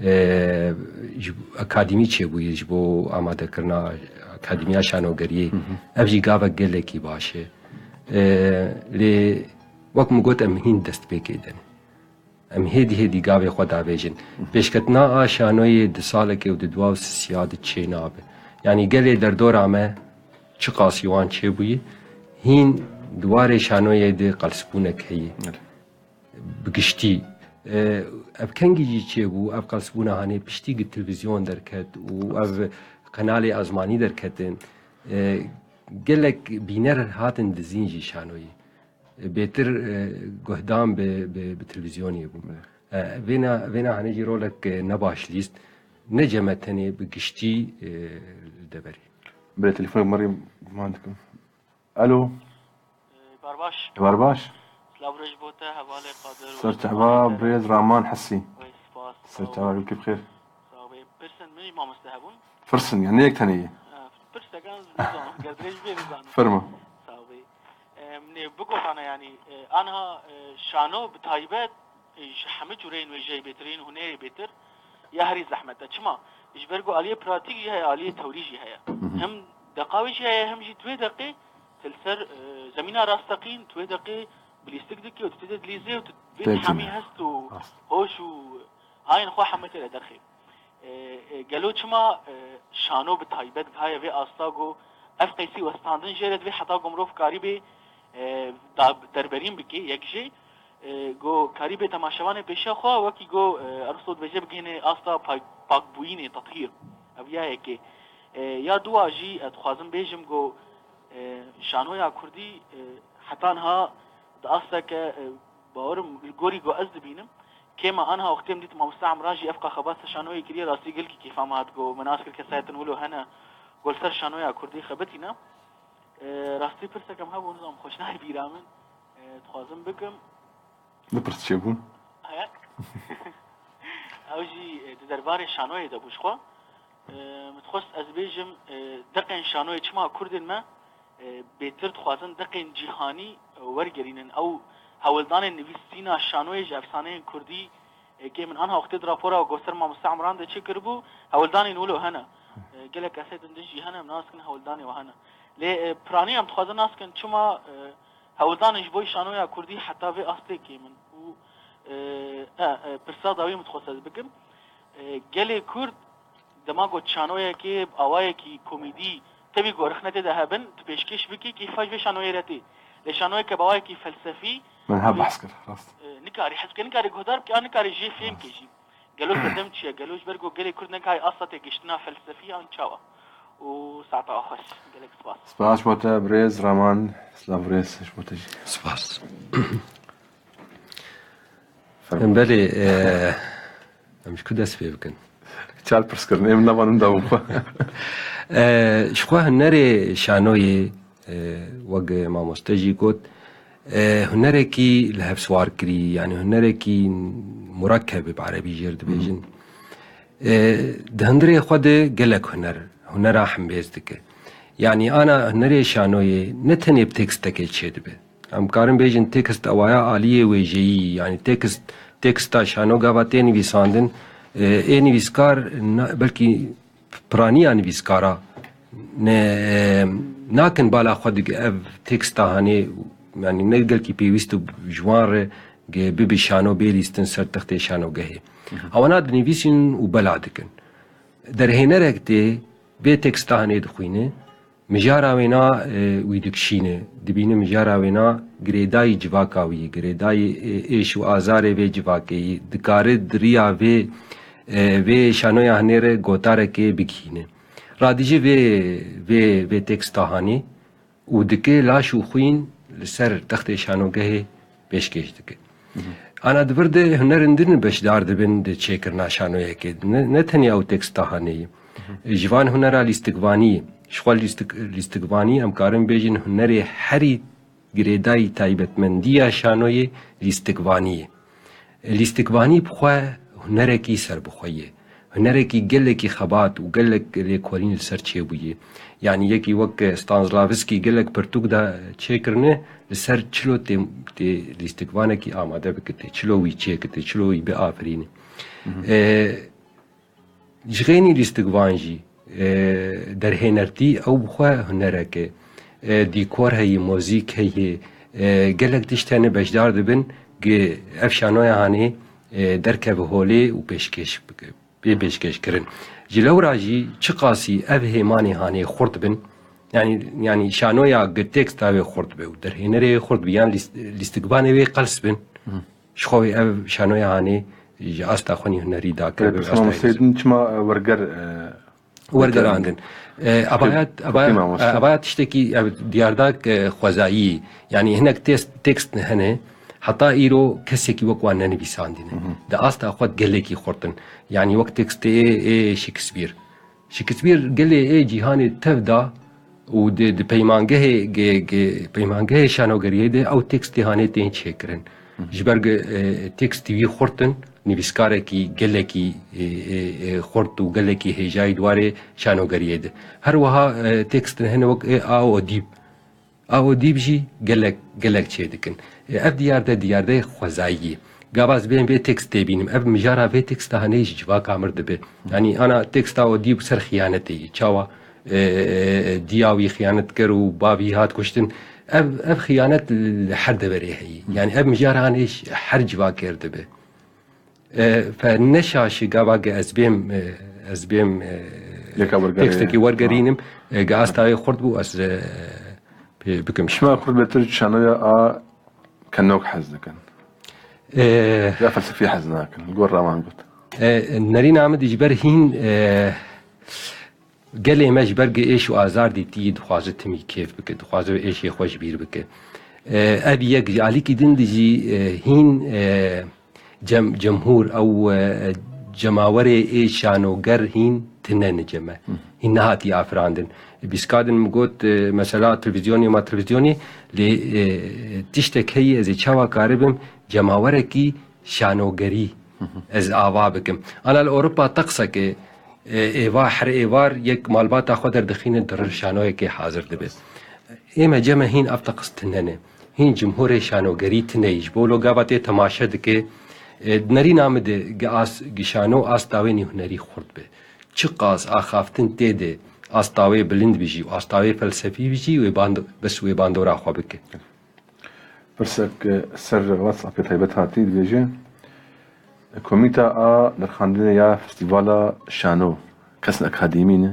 E, ji akademî çêbûyî ji bo amadekirina akademiya şanogeriyê. Hı hı. Ev jî gavek gelekî baş e. E, lê wek min got, em hîn destpêkê de ne. Em hêdî hêdî gavê xwe davêjin. Pêşketina a şanoyê di salekê û di dua û sisiya de çê nabe. Yanî gelê derdora me çiqasî wan çêbûyî, hîn di warê şanoyê de qelsbûnek heye. Evet. Bi giştî. E, ev kengî jî çêbû, ev qelsbûna hanê piştî gi televîzyon derket û ev qenalê ezmanî derketin. E, gelek bîner hatin dizîn jî şanoyê. Bêtir, e, guhdan bi, bi, bi televîzyonê bû. Evet. E, vêna, vêna hanê jî rolek, e, ne baş lîst. Ne cem e tenê bi giştî, e, li deverê. Belê telefonê merî guman dikim. Alo. E, bar baş. Bar baş. Silav û rêz bo te, hevalê Qadir û Ser çava birêz Raman Hesî. Wey, spas. Ser çava, gelkî bi xêr. Sağ ol. Pirsên min jî mamoste hebûn. Pirsin, yani ne yek tenê ye? E, pirsekan nizanim, ger dirêj bê nizanim. Fermo. Sağ ol. Em, nê bigotane, yanî, e, anha, e, şano bi taybet, e, ji hemî cûreyên wêjeyê bêtirîn, hunerê bêtir, ya herî zehmet e. Çima? Ji ber ku aliyê pratîk jî heye, aliyê tewrî jî heye. Hı hı. Hem deqa wê jî heye, hem jî tu wê deqê tu li ser, e, zemîna rasteqîn, tu wê deqê bi lîstik dikî û tu tê de dilîzê û tu vê Pêk tîne. Hemî hest û Rast. hoş û hayên xwe hemî tê de derxê. E, e, gelo çima, e, şano bi taybet gihaye vê asta ku ev qeysî westandin jê re divê heta ku mirov karîbê, e, da-, derberîn bikê, yek jê, e, ku karîbê temaşevanê pêşiya xwe wekî ku, e, Aristo dibêje bigihînê asta pak-, pakbûyînê, tethîr. Ev ya yekê. E, ya duwa jî, e, dixwazim bêjim ku, e, şanoya kurdî, e, heta niha di asteke, e, bawerim li gorî ku ez dibînim, kêm e. Anha wextê min dît mamoste Emran jî ev qas xebat ser şanoyê kiriye, rastî gelkî kêfa min hat, got, min nas kir kesayetên wilo hene, got, li ser şanoya kurdî xebitîne. E, rastî pirsek em hebû, nizam xweş nayê bîra min. E, dixwazim bikim. Bipirs çêbûn. Heye. Ew jî, e, di derbarê şanoyê de bû ji xwe. E, min dixwest ez bêjim, e, deqên şanoyê çima kurdên me, e, bêtir dixwazin deqên cîhanî, e, wergerînin. Ew hewldanên nivîsîna şanoyê ji efsaneyên kurdî, e, kêm in. Anha wextê di rapora ku ser Mamoste Emran de çêkiribû, hewldanên wilo hene. E, gelek kesê din din jî hene, em nas dikin hewldanê we hene. Lê, e, piranî em dixwazin nas dikin çima, e, hewldanên ji bo şanoya kurdî heta vê astê kêm in. Û, e, e, e, pirsa dawî min dixwest ez bikim. E, gelê Kurd dema ku şanoyekê bi awayekî komîdî, tevî ku rixne tê de hebin, tu pêşkêş bikî, kêfa ji vê şanoyê re tê. Lê şanoyeke bi awayekî felsefî, Min her behs kir, rast. E, nikarî hez bike, nikarî guhdar bike, an nikarî jê fêm bike jî. Gelo sedem çi ye? Gelo ji ber ku gelê Kurd nekayê asta têgihiştina felsefî an çawa? Û saeta xweş. Gelek spas. Spas bo te birêz Raman. Silav birêz ji bo te jî. Spas. Fermo. Belê, e, em ji ku dest pê bikin? Çar pirs kirin, ê min nava min da bû. E, ji xwe hunerê şanoyê, e, wek mamoste jî got, e, hunerekî li hev siwar kirî, yanî hunerekî murekkeb e, bi erebî jê re dibêjin. E, di hundirê xwe de gelek huner, hunera hembêz dike. Yanî ana hunerê şanoyê ne tenê bi tekstekê çêdibe. Em karin bêjin tekst ewaya aliyê wêjeyî, yanî tekst, teksta şano gava tê nivîsandin, e, ê nivîskar na-, belkî piraniya nivîskara ne, e, nakin bala xwe dige ev teksta hanê, yanî ne gelkî pêwîst û ji wan re ge bibe şano bê lîstin ser textê şanogehê. Ewana dinivîsîn û bela dikin. Derhênerek tê vê teksta hanê dixwîne, mijara wêna, e, wî dikişîne. Dibîne mijara wêna girêdayî civaka wî, girêdayî, e, êş û azarê vê civakê yî. Dikare di riya vê, e, vê şanoya hinê re gotarekê bigihîne. Radijî vê, vê, vê teksta hanê û dike laş û xwîn li ser textê şanogehê pêşkêş dike. Ana di vir de hunerên din beşdar dibin di çêkirina şanoyekê. Ne, ne tenê ew teksta hanê ye. Ji van hunera lîstikvanî, ji xwe lîstik-, lîstikvanî em karin bêjin hunerê herî girêdayî taybetmendiya şanoyê lîstikvanî ye. Lîstikvanî bi xwe hunerekî serbixwe ye. Hunerekî gelekî xebat û gelek lêkolîn li ser çêbûye. Yanî yekî wek Stanislavski gelek pirtûk da çêkirine, li ser çilo tê, tê lîstikvanekî amade bike, tê çilo wî çêke, tê çilo wî biafirîne. E, Ji xênî lîstikvan jî, e, derhênertî ew bi xwe hunerek e. E, dîkor heye, mozîk heye, e, gelek tişt hene beşdar dibin, gi ev şanoya hanê, e, derkeve holê û pêşkêş bike, bê pêşkêş kirin. Ji lewra jî çiqasî ev hêmanê hanê xurt bin, yanî, yanî şanoya gi teksta wê xurt be û derhênerê wê xurt be, yan lîst-, lîstikvanê wê qels bin, Ji xwe wê ev şanoya hanê ji asta xwenî hunerî dakeve. Pirsma Museydin çima werger, e, Wergerandin. E, Abayat, Abayat, Abayat tiştekî, e, diyardak, e, xwezayî, yanî hinek test, tekst hene, heta îro kesekî wek wan nenivîsandine. Di asta xwe gelekî xurtin. Yanî wek tekstê ê, ê Shakespeare. Shakespeare gelê ê cîhanê tev da û di, di peymangehê, ge-, ge-, peymangehê şanogeriyê de ew tekstê hanê tên çêkirin. Ji ber ge-, e, tekstî wî xurt in, nivîskarekî gelekî, e, e, e, xurt û gelekî hêjayî di warê şanogeriyê de. Her wiha, e, tekst hene wek ê A Odîb. A Odîb jî gelek, gelek çê dikin. E, ev diyar de diyardeyê xwezayî ye. Gava ez bên vê tekstê bînim. Ev mijara vê teksta hanê ji civaka mir dibe. Yanî ana teksta Odîb ser xiyanetê ye. Çawa, e, e, e, diya wî xiyanet kir û bavî hat kuştin. Ev, ev xiyanet li her deverê heye. Yanî ev mijara hanê ji her civakê re dibe. E, fe ne şaşî gava ge ez bêm, e, ez bêm, e, Yeka wergerê. Tekstekî wergerînim, e, ge asta wê xurt bû, ez, e, pê bikim. Şima xurt bêtir şanoya a kenok hez dikin. E, Ya felsefî hez nakin. Gor Raman got. E, Nerîn Amidî ji ber hîn, e, Gelê me ji ber êş û azar dîtiyî dixwaze timî kêf bike, dixwaze êşê xwe ji bîr bike. E, ev yek ji alîkî din de jî, e, hîn, e, cem-, cemhûr ew, e, cemawerê ê şanoger hîn tine ne cem e. Hîn nehatiye afirandin. Bîska din min got, e, mesela televîzyonê ma televîzyonê lê, e, tiştek heye ez ê çawa karibim cemawerekî şanogerî ez ava bikim. Ana li Ewropa teqseke, e, êva, her êvar yek malbata xwe derdixîne, dirir şanoyekê hazir dibe. Ê me cem e hîn ev teqs tune ne. Hîn cimhurê şanogerî tune yî. Ji bo lo gava tê temaşe dike, e, di nerîna min de gi as-, gi şano asta wê nî hunerî xurt be. Çiqas axaftin tê de asta wê bilind bijî û asta wê felsefî bijî, wê band-, bes wê bandora xwe bike. Pirsek, e, ser WhatsAppê taybet hatî dibêje, Komîta a nirxandinê ya Festîvala Şano kesên akademî ne.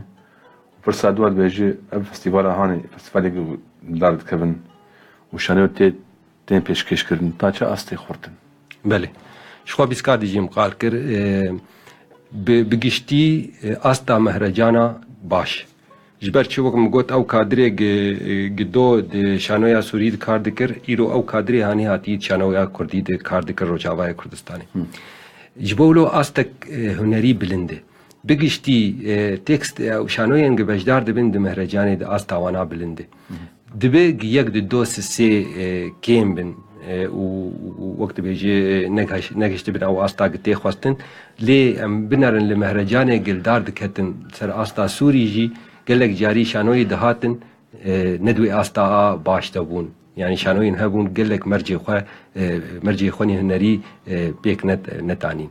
Pirsa dua dibêje, ev festîvala hanê, festîvalê ku dar dikevin û şanoyê tê tên pêşkêşkirin, ta çi astê xurt in? Belê. Ji xwe bîskar dijîm qal kir, e, bi, bi giştî, e, asta mehrecana baş. Ji ber çi, wek min got, ew kadirê gi, gi do di şanoya Sûrî di kar dikir, îro ew kadirê hanî hatî di şanoya Kurdî di kar dikir Rojavayê Kurdistanê. Hı. Ji bo wilo astek, e, hunerî bilind e. Bi giştî, e, tekst, e, û şanoyên gi beşdar dibin di mehrecanê de asta wana bilind e. Hı. Dibe gi yek di do sisê, e, kêm bin, e, û, û wek dibêje, e, negeş-, negiştibin ew asta gi tê xwestin. Lê em binerin li mehrecanê gi li dar diketin ser asta Sûrî jî gelek carî şanoyê dihatin, e, ne di wê asta a baş de bûn. Yanî şanoyên hebûn gelek mercê xwe, e, mercê xwe nî hunerî, e, pêk net-, netanîn.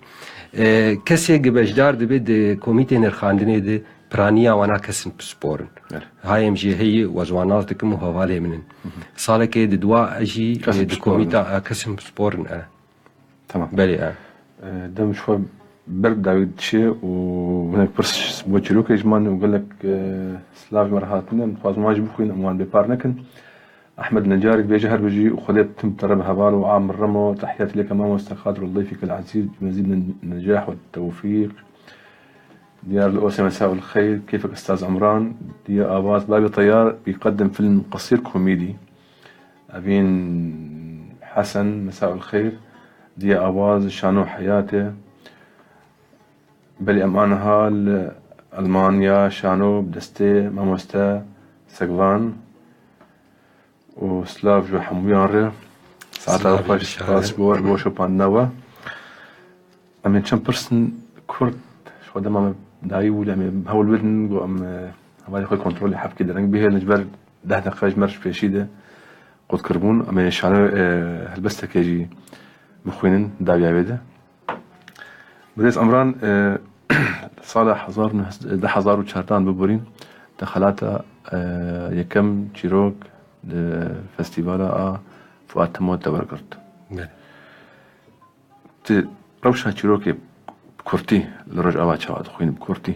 E, kesê gi beşdar dibe di komîtê nirxandinê de piraniya wana kesin pispor in. Evet. Hayê em jî heye, ez wan nas dikim û hevalê min in. Hı hı. Salekê di dua e jî, Kesin e, di pispor in. Komîta, e, kesin pispor in, e. Tamam. Belê, e. E, dem ji xwe ber dawî diçe û hinek pirs bo çîrokê ji man û gelek, e, silav ji me re hatine. Em dixwazin wan jî bixwînin, em wan bêpar nekin. Ehmed Necarî dibêje, her bijî û Xwedê tim te re bi heval û am remo. Tehiyatî leke mamoste xatir û dayfîke el ezîz, mezîd min necah û tewfîq. Diyar li Osê, mesaul xeyr, keyfek Ustaz Emran. Diye Avaz, Babî Teyar, bîqedim film qesîr komîdî. Evîn Hesen, mesaul xeyr. Diye Avaz, şano heyatê. Belê em aniha li Elmanya, şano bi destê mamoste Segvan. û silav ji hemûyan re. Saeta we xweş, spas bo we, bo şopandina we. Em ê çend pirsin kurt, ji xwe dema me dayî bû, em ê hewl bidin, ku em, e, hevalê xwe kontrolê hebkê dereng bihêlin, ji ber deh deqe ji me re ji pêşî de qut kiribûn. Em ê şano, e, helbestekê jî bixwînin, dawiya wê de. Birêz Emran, e, sala hezar û neh sed, du hezar û çardeh biborîn, te xelata, e, yekem çîrok li festîvala a Fuat Temo te wergirt. Belê. Tu rewşa çîrokê bi kurtî li Rojava çawa dixwînî bi kurtî?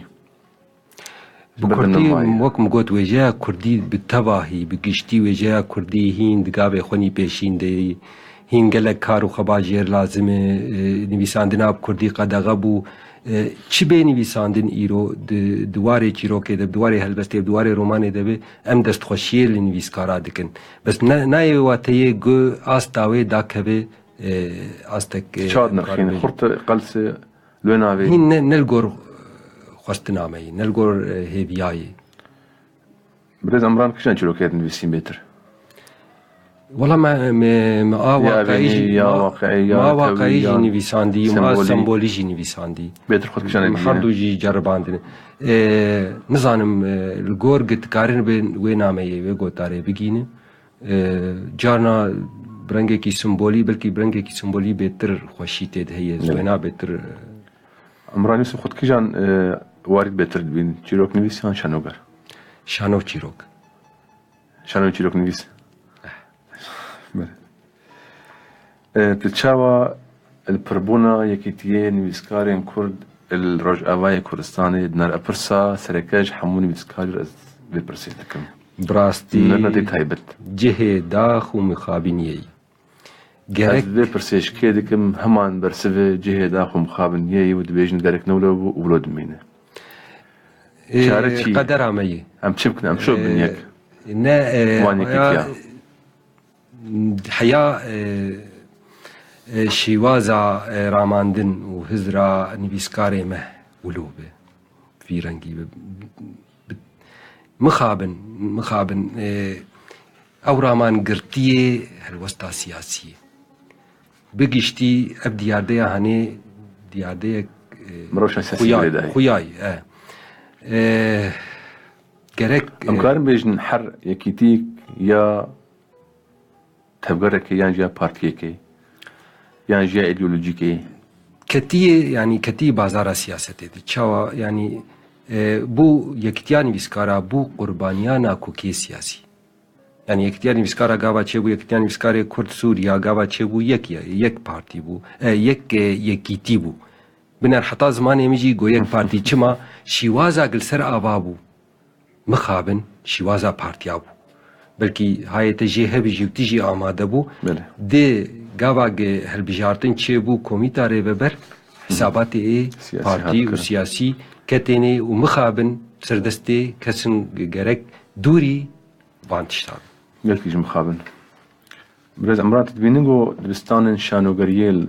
Bi kurtî, wek min got, wêjeya kurdî bi tevahî, bi giştî wêjeya kurdî hîn di gavê xwe nî pêşîn de, hîn gelek kar û xebat jêr lazim e, e, nivîsandina bi kurdî qedexe bû. E, çi bê nivîsandin îro di, di warê çîrokê de, di warê helbestê, di warê romanê de be, em destxweşiyê li nivîskara dikin. Bes ne, nayê wê wateyê ku asta wê dakeve, e, astek, e, Çad nirxîn, xurt qelse Li wê navê. Hîn ne, ne li gor xwestina me yî, ne li gor, e, hêviya yî. Birêz Emran kîjan çîrokê dinivîsîn bêtir? Wela me, me, me a waqayî jî, ya evînî, ya ma, waqiî, ya ma waqayî jî nivîsandî, ma sembolî jî nivîsandî. Bêtir xwe kîjan dibîne? Her du jî ceribandine. E, nizanim, e, li gor gitkarin wê, wê nameyê, wê gotarê bigînin. E, carna bi rengekî simbolî, belkî bi rengekî simbolî bêtir xweşî tê de heye, Evet. Wêna bêtir, e, Emran Yusuf, xwe kîjan, e, warî bêtir dibîn? Çîroknivîs yan şanoger? Şano çîrok. Şano çîroknivîs. Belê. E, tu çawa li pirbûna Yekîtiyê Nivîskarên Kurd li Rojavayê Kurdistanê dinere? Pirsa sereke ji hemû nivîskarî ez vê pirsê dikim. Bi rastî Min ne tê taybet. Cihê dax û mixabiniyê yî. Gerek Ez vê pirsê ji kê dikim, heman bersivê cihê dax û mixabiniyê yî û dibêjin gerek ne wilo bû û wilo dimîne. Ê, Çare çi? Qedera me yî. Em çi bikin? Em şo bin Ê, yek. Ne, e, Wan yekî ya. Heya, e, e, şêwaza, e, ramandin û hizra nivîskarê me wilo be. Vî rengî be. Bi-, mixabin, mixabin, e, ew ramangirtiyê helwesta siyasî ye. Bi giştî ev diyardeya hanê diyardeyek, e, Mirov şansiyasî xuya-, girêdayî. Xuya ye, e. E, gerek, Em e, karin bêjin her yekîtîk ya tevgerekê yan jî ya partiyekê yan jî ya îdeolojîkê? Ketiyê, yanî ketiyê bazara siyasetê de. Çawa, yanî, e, bû yekîtiya nivîskara, bû qurbaniya nakokê siyasî. Yanî yekîtiya nivîskara gava çêbû, yekîtiya nivîskarê Kurd Sûriya gava çêbû, yek ye, yek partî bû, e, yek, e, yekîtî bû. Biner heta zimanê min jî go yek partî çima şîwaza gil ser ava bû. Mixabin şîwaza partiya bû. Belkî hayê te jê hebî jî û tu jî amade bû. Belê. Di gava ge hilbijartin çêbû komîta rêveber, hisabatê ê Siyasî partî hat û kirin. Siyasî ketênê û mixabin serdestê kesin gerek dûrî van tiştan. Gelkî ji mixabin. Birêz Emran, tu dibînin ku dibistanên şanogeriyê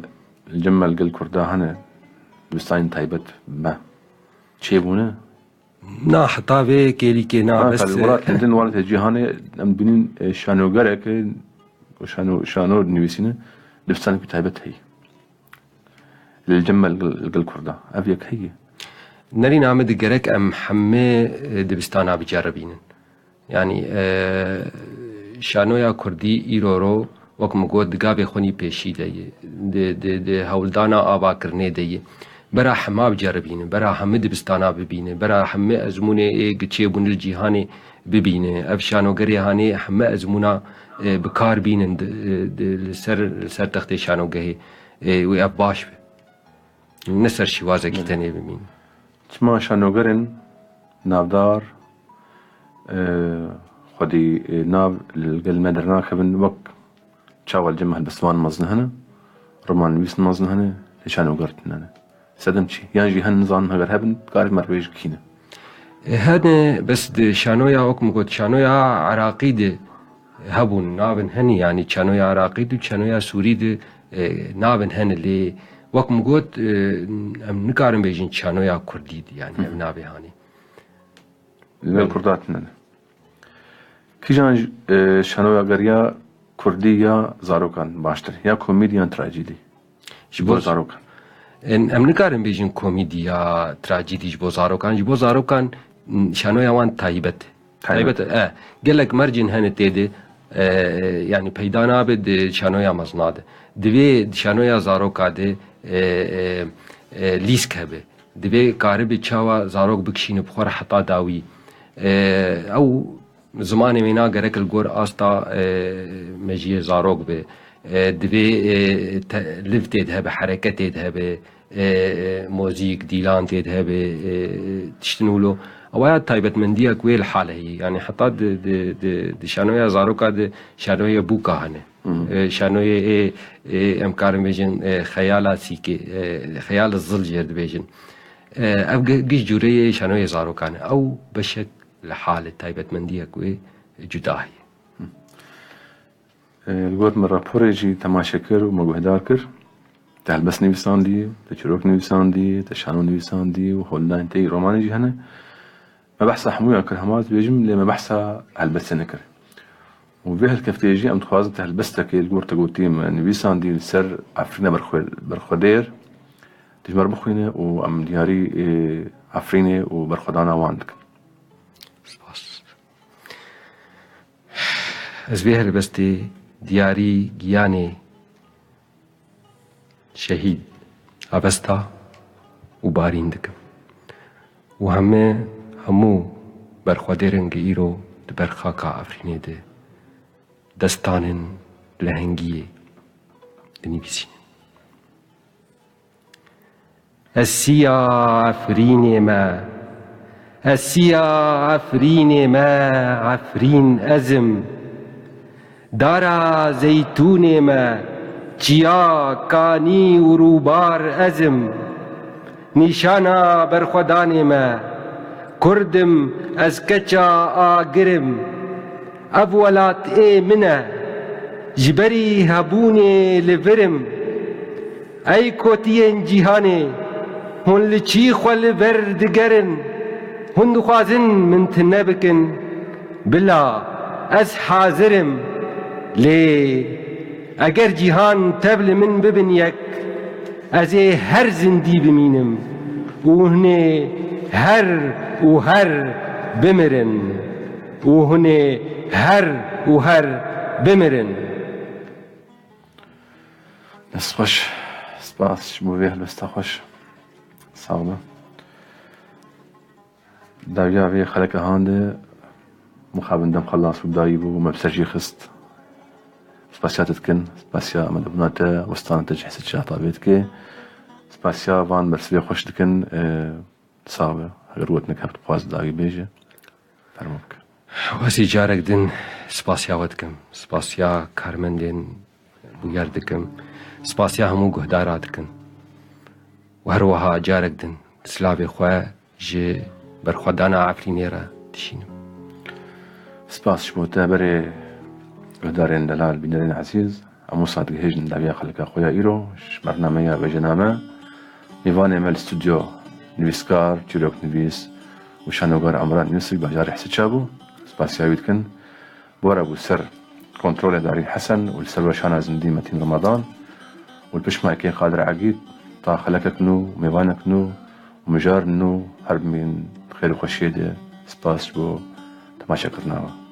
li cem me li gel Kurda hene, dibistanên taybet me çêbûne? Na, heta vê kêlîkê na, ha, bes, tabii, welat, e, din welatê cîhanê em dibînin, e, şanogerek, e, şano, şano dinivîsîne, dibistanekî taybet heye. Li cem me li gel, li gel Kurda. Ev yek heye. Nerîna min di gerek em hemê, e, dibistana biceribînin. Yanî, e, şanoya Kurdî îro ro, wek min got, di gavê xwinî pêşî de ye. Di, di, di hewldana avakirinê de ye. Bera hema biceribîne, bera hemî dibistana bibîne, bera hemî ezmûnê ê giçê bûn li cîhanê bibîne. Ev şanogerê hanê hemî ezmûna, e, bi kar bînin di, e, di, li ser, li ser textê şanogehê, e, wê ev baş be. Ne ser şîwazekî, belê, tenê bimîn. Çima şanogerên navdar, e, xwedî, e, nav li gel me dernakevin, wek çawa li cem helbestvan mezin hene, romannivîs mezin hene, lê şanoger tune ne. Sedem çi? Yan jî hen nizanin heger hebin, dikarî me bêj kî ne. E, hene, bes di şanoya, wek min got, şanoya Iraqî de hebûn, navin henî, yanî çanoya Iraqî de û çanoya Sûrî de, e, navin hene lê, wek min got, e, em nikarin bêjin çanoya Kurdî de, yanî, hı hı, ev navê hanê. Li gel Kurda tune ne. Kîjan, e, şanoyageriya Kurdî ya zarokan baştir? Ya komîdî yan trajîdî? Ji bo zarokan. Em, em nikarin bêjin komîdî ya trajîdî ji bo zarokan. Ji bo zarokan, m, şanoya wan taybet e. Taybet. Taybet e. E, gelek mercên hene tê de, e, e, yanî peyda nabe di şanoya mezna de. Divê di şanoya zaroka de, e, e, e, lîsk hebe. Divê karibe çawa zarok bikişîne bi xwe re heta dawî. E, ew zimanê wêna gerek li gor asta, e, mejiyê zarok be. E, divê, e, te-, liv tê de hebe, hereketê de hebe, e, e, mozîk, dîlan tê de hebe, e, tiştin wilo. Ewa ya taybetmendiyek wê li hal heyî. Yanî heta di, di, di, di şanoya zaroka de şanoyê bûka hene. Hı hı. E, şanoyê ê, ê, em karin bêjin, e, xeyala sîkê, e, xeyala zil jêr dibêjin. E, ev gi-, giş cûreyê şanoyê zarokan e. Ew beşek li halê taybetmendiyek wê cuda heye. Hı. E, li gor min raporê jî temaşe kir û me guhdar kir. Te helbest nivîsandî, te çîrok nivîsandî, te şano nivîsandî û holdanên te yî romanê jî hene. Me behsa hemûyan kir, hema dibêjim, lê me behsa helbestê nekir. Û vê helkefteyê jî em dixwazin te helbestekê li gor te gotî me nivîsandî li ser Efrîna berxwe-, berxwedêr, tu ji me re bixwîne û em diyarî, ê, Efrînê û berxwedana wan dikin. Spas. Ez vê helbestê diyarî giyanê şehîd Avesta û Barîn dikim û heme, hemû berxwedêrên ku îro di ber xaka Efrînê de destanên lehengiyê dinivîsînin. Ez siya Efrînê me, ez siya Efrînê me, Efrîn ez im. Dara zeytûnê me, çiya, kanî û rûbar ez im. Nîşana berxwedanê me, Kurd im, ez keça Agir im. Ev welat ê min e, ji berî hebûnê li vir im. Ey kotiyên cîhanê, hûn li çî xwe li ber digerin? Hûn dixwazin min tune bikin? Bila, ez hazir im. Lê eger cîhan tev li min bibin yek, ez ê her zindî bimînim û hûn ê her û her bimirin. Û hûn ê her û her bimirin. Dest xweş. Spas ji bo vê helwesta xweş. Sax be. Dawiya vê xeleka han de mixabin dem xelas û dayî bû, me bi ser jê xist. Spasiya te dikin, spasiya amadebûna te, westana te ji hesê çata vê dike. Spasiya van bersivê xweş dikin. E, sax be. Heger wet nek heft dixwaz dawî bêje. Fermo bike. Wezî carek din spasiya we dikim. Spasiya karmendên bûyer dikim. Spasiya hemû guhdara dikim. Û her wiha carek din silavê xwe ji berxwedana Efrînê re dişînim. Spas ji bo te berê guhdarên delal, bînerên ezîz. Em wisa digihêjin dawiya xelika xwe ya îro ji bernameya Vêjename. Mêvanê me li stûdyo nivîskar, çîroknivîs û şanogar Emran Yusuf bajarê Hesiça bû. Spasiya wî dikin. Bore bû ser kontrolê Darî Hesen û li ser weşana zindî Metîn Remadan û li pişt maykê Qadir Egîd ta xelekek nû, mêvanek nû û mijar nû her bimîn xêr û xweşiyê de. Spas ji bo temaşekirina we.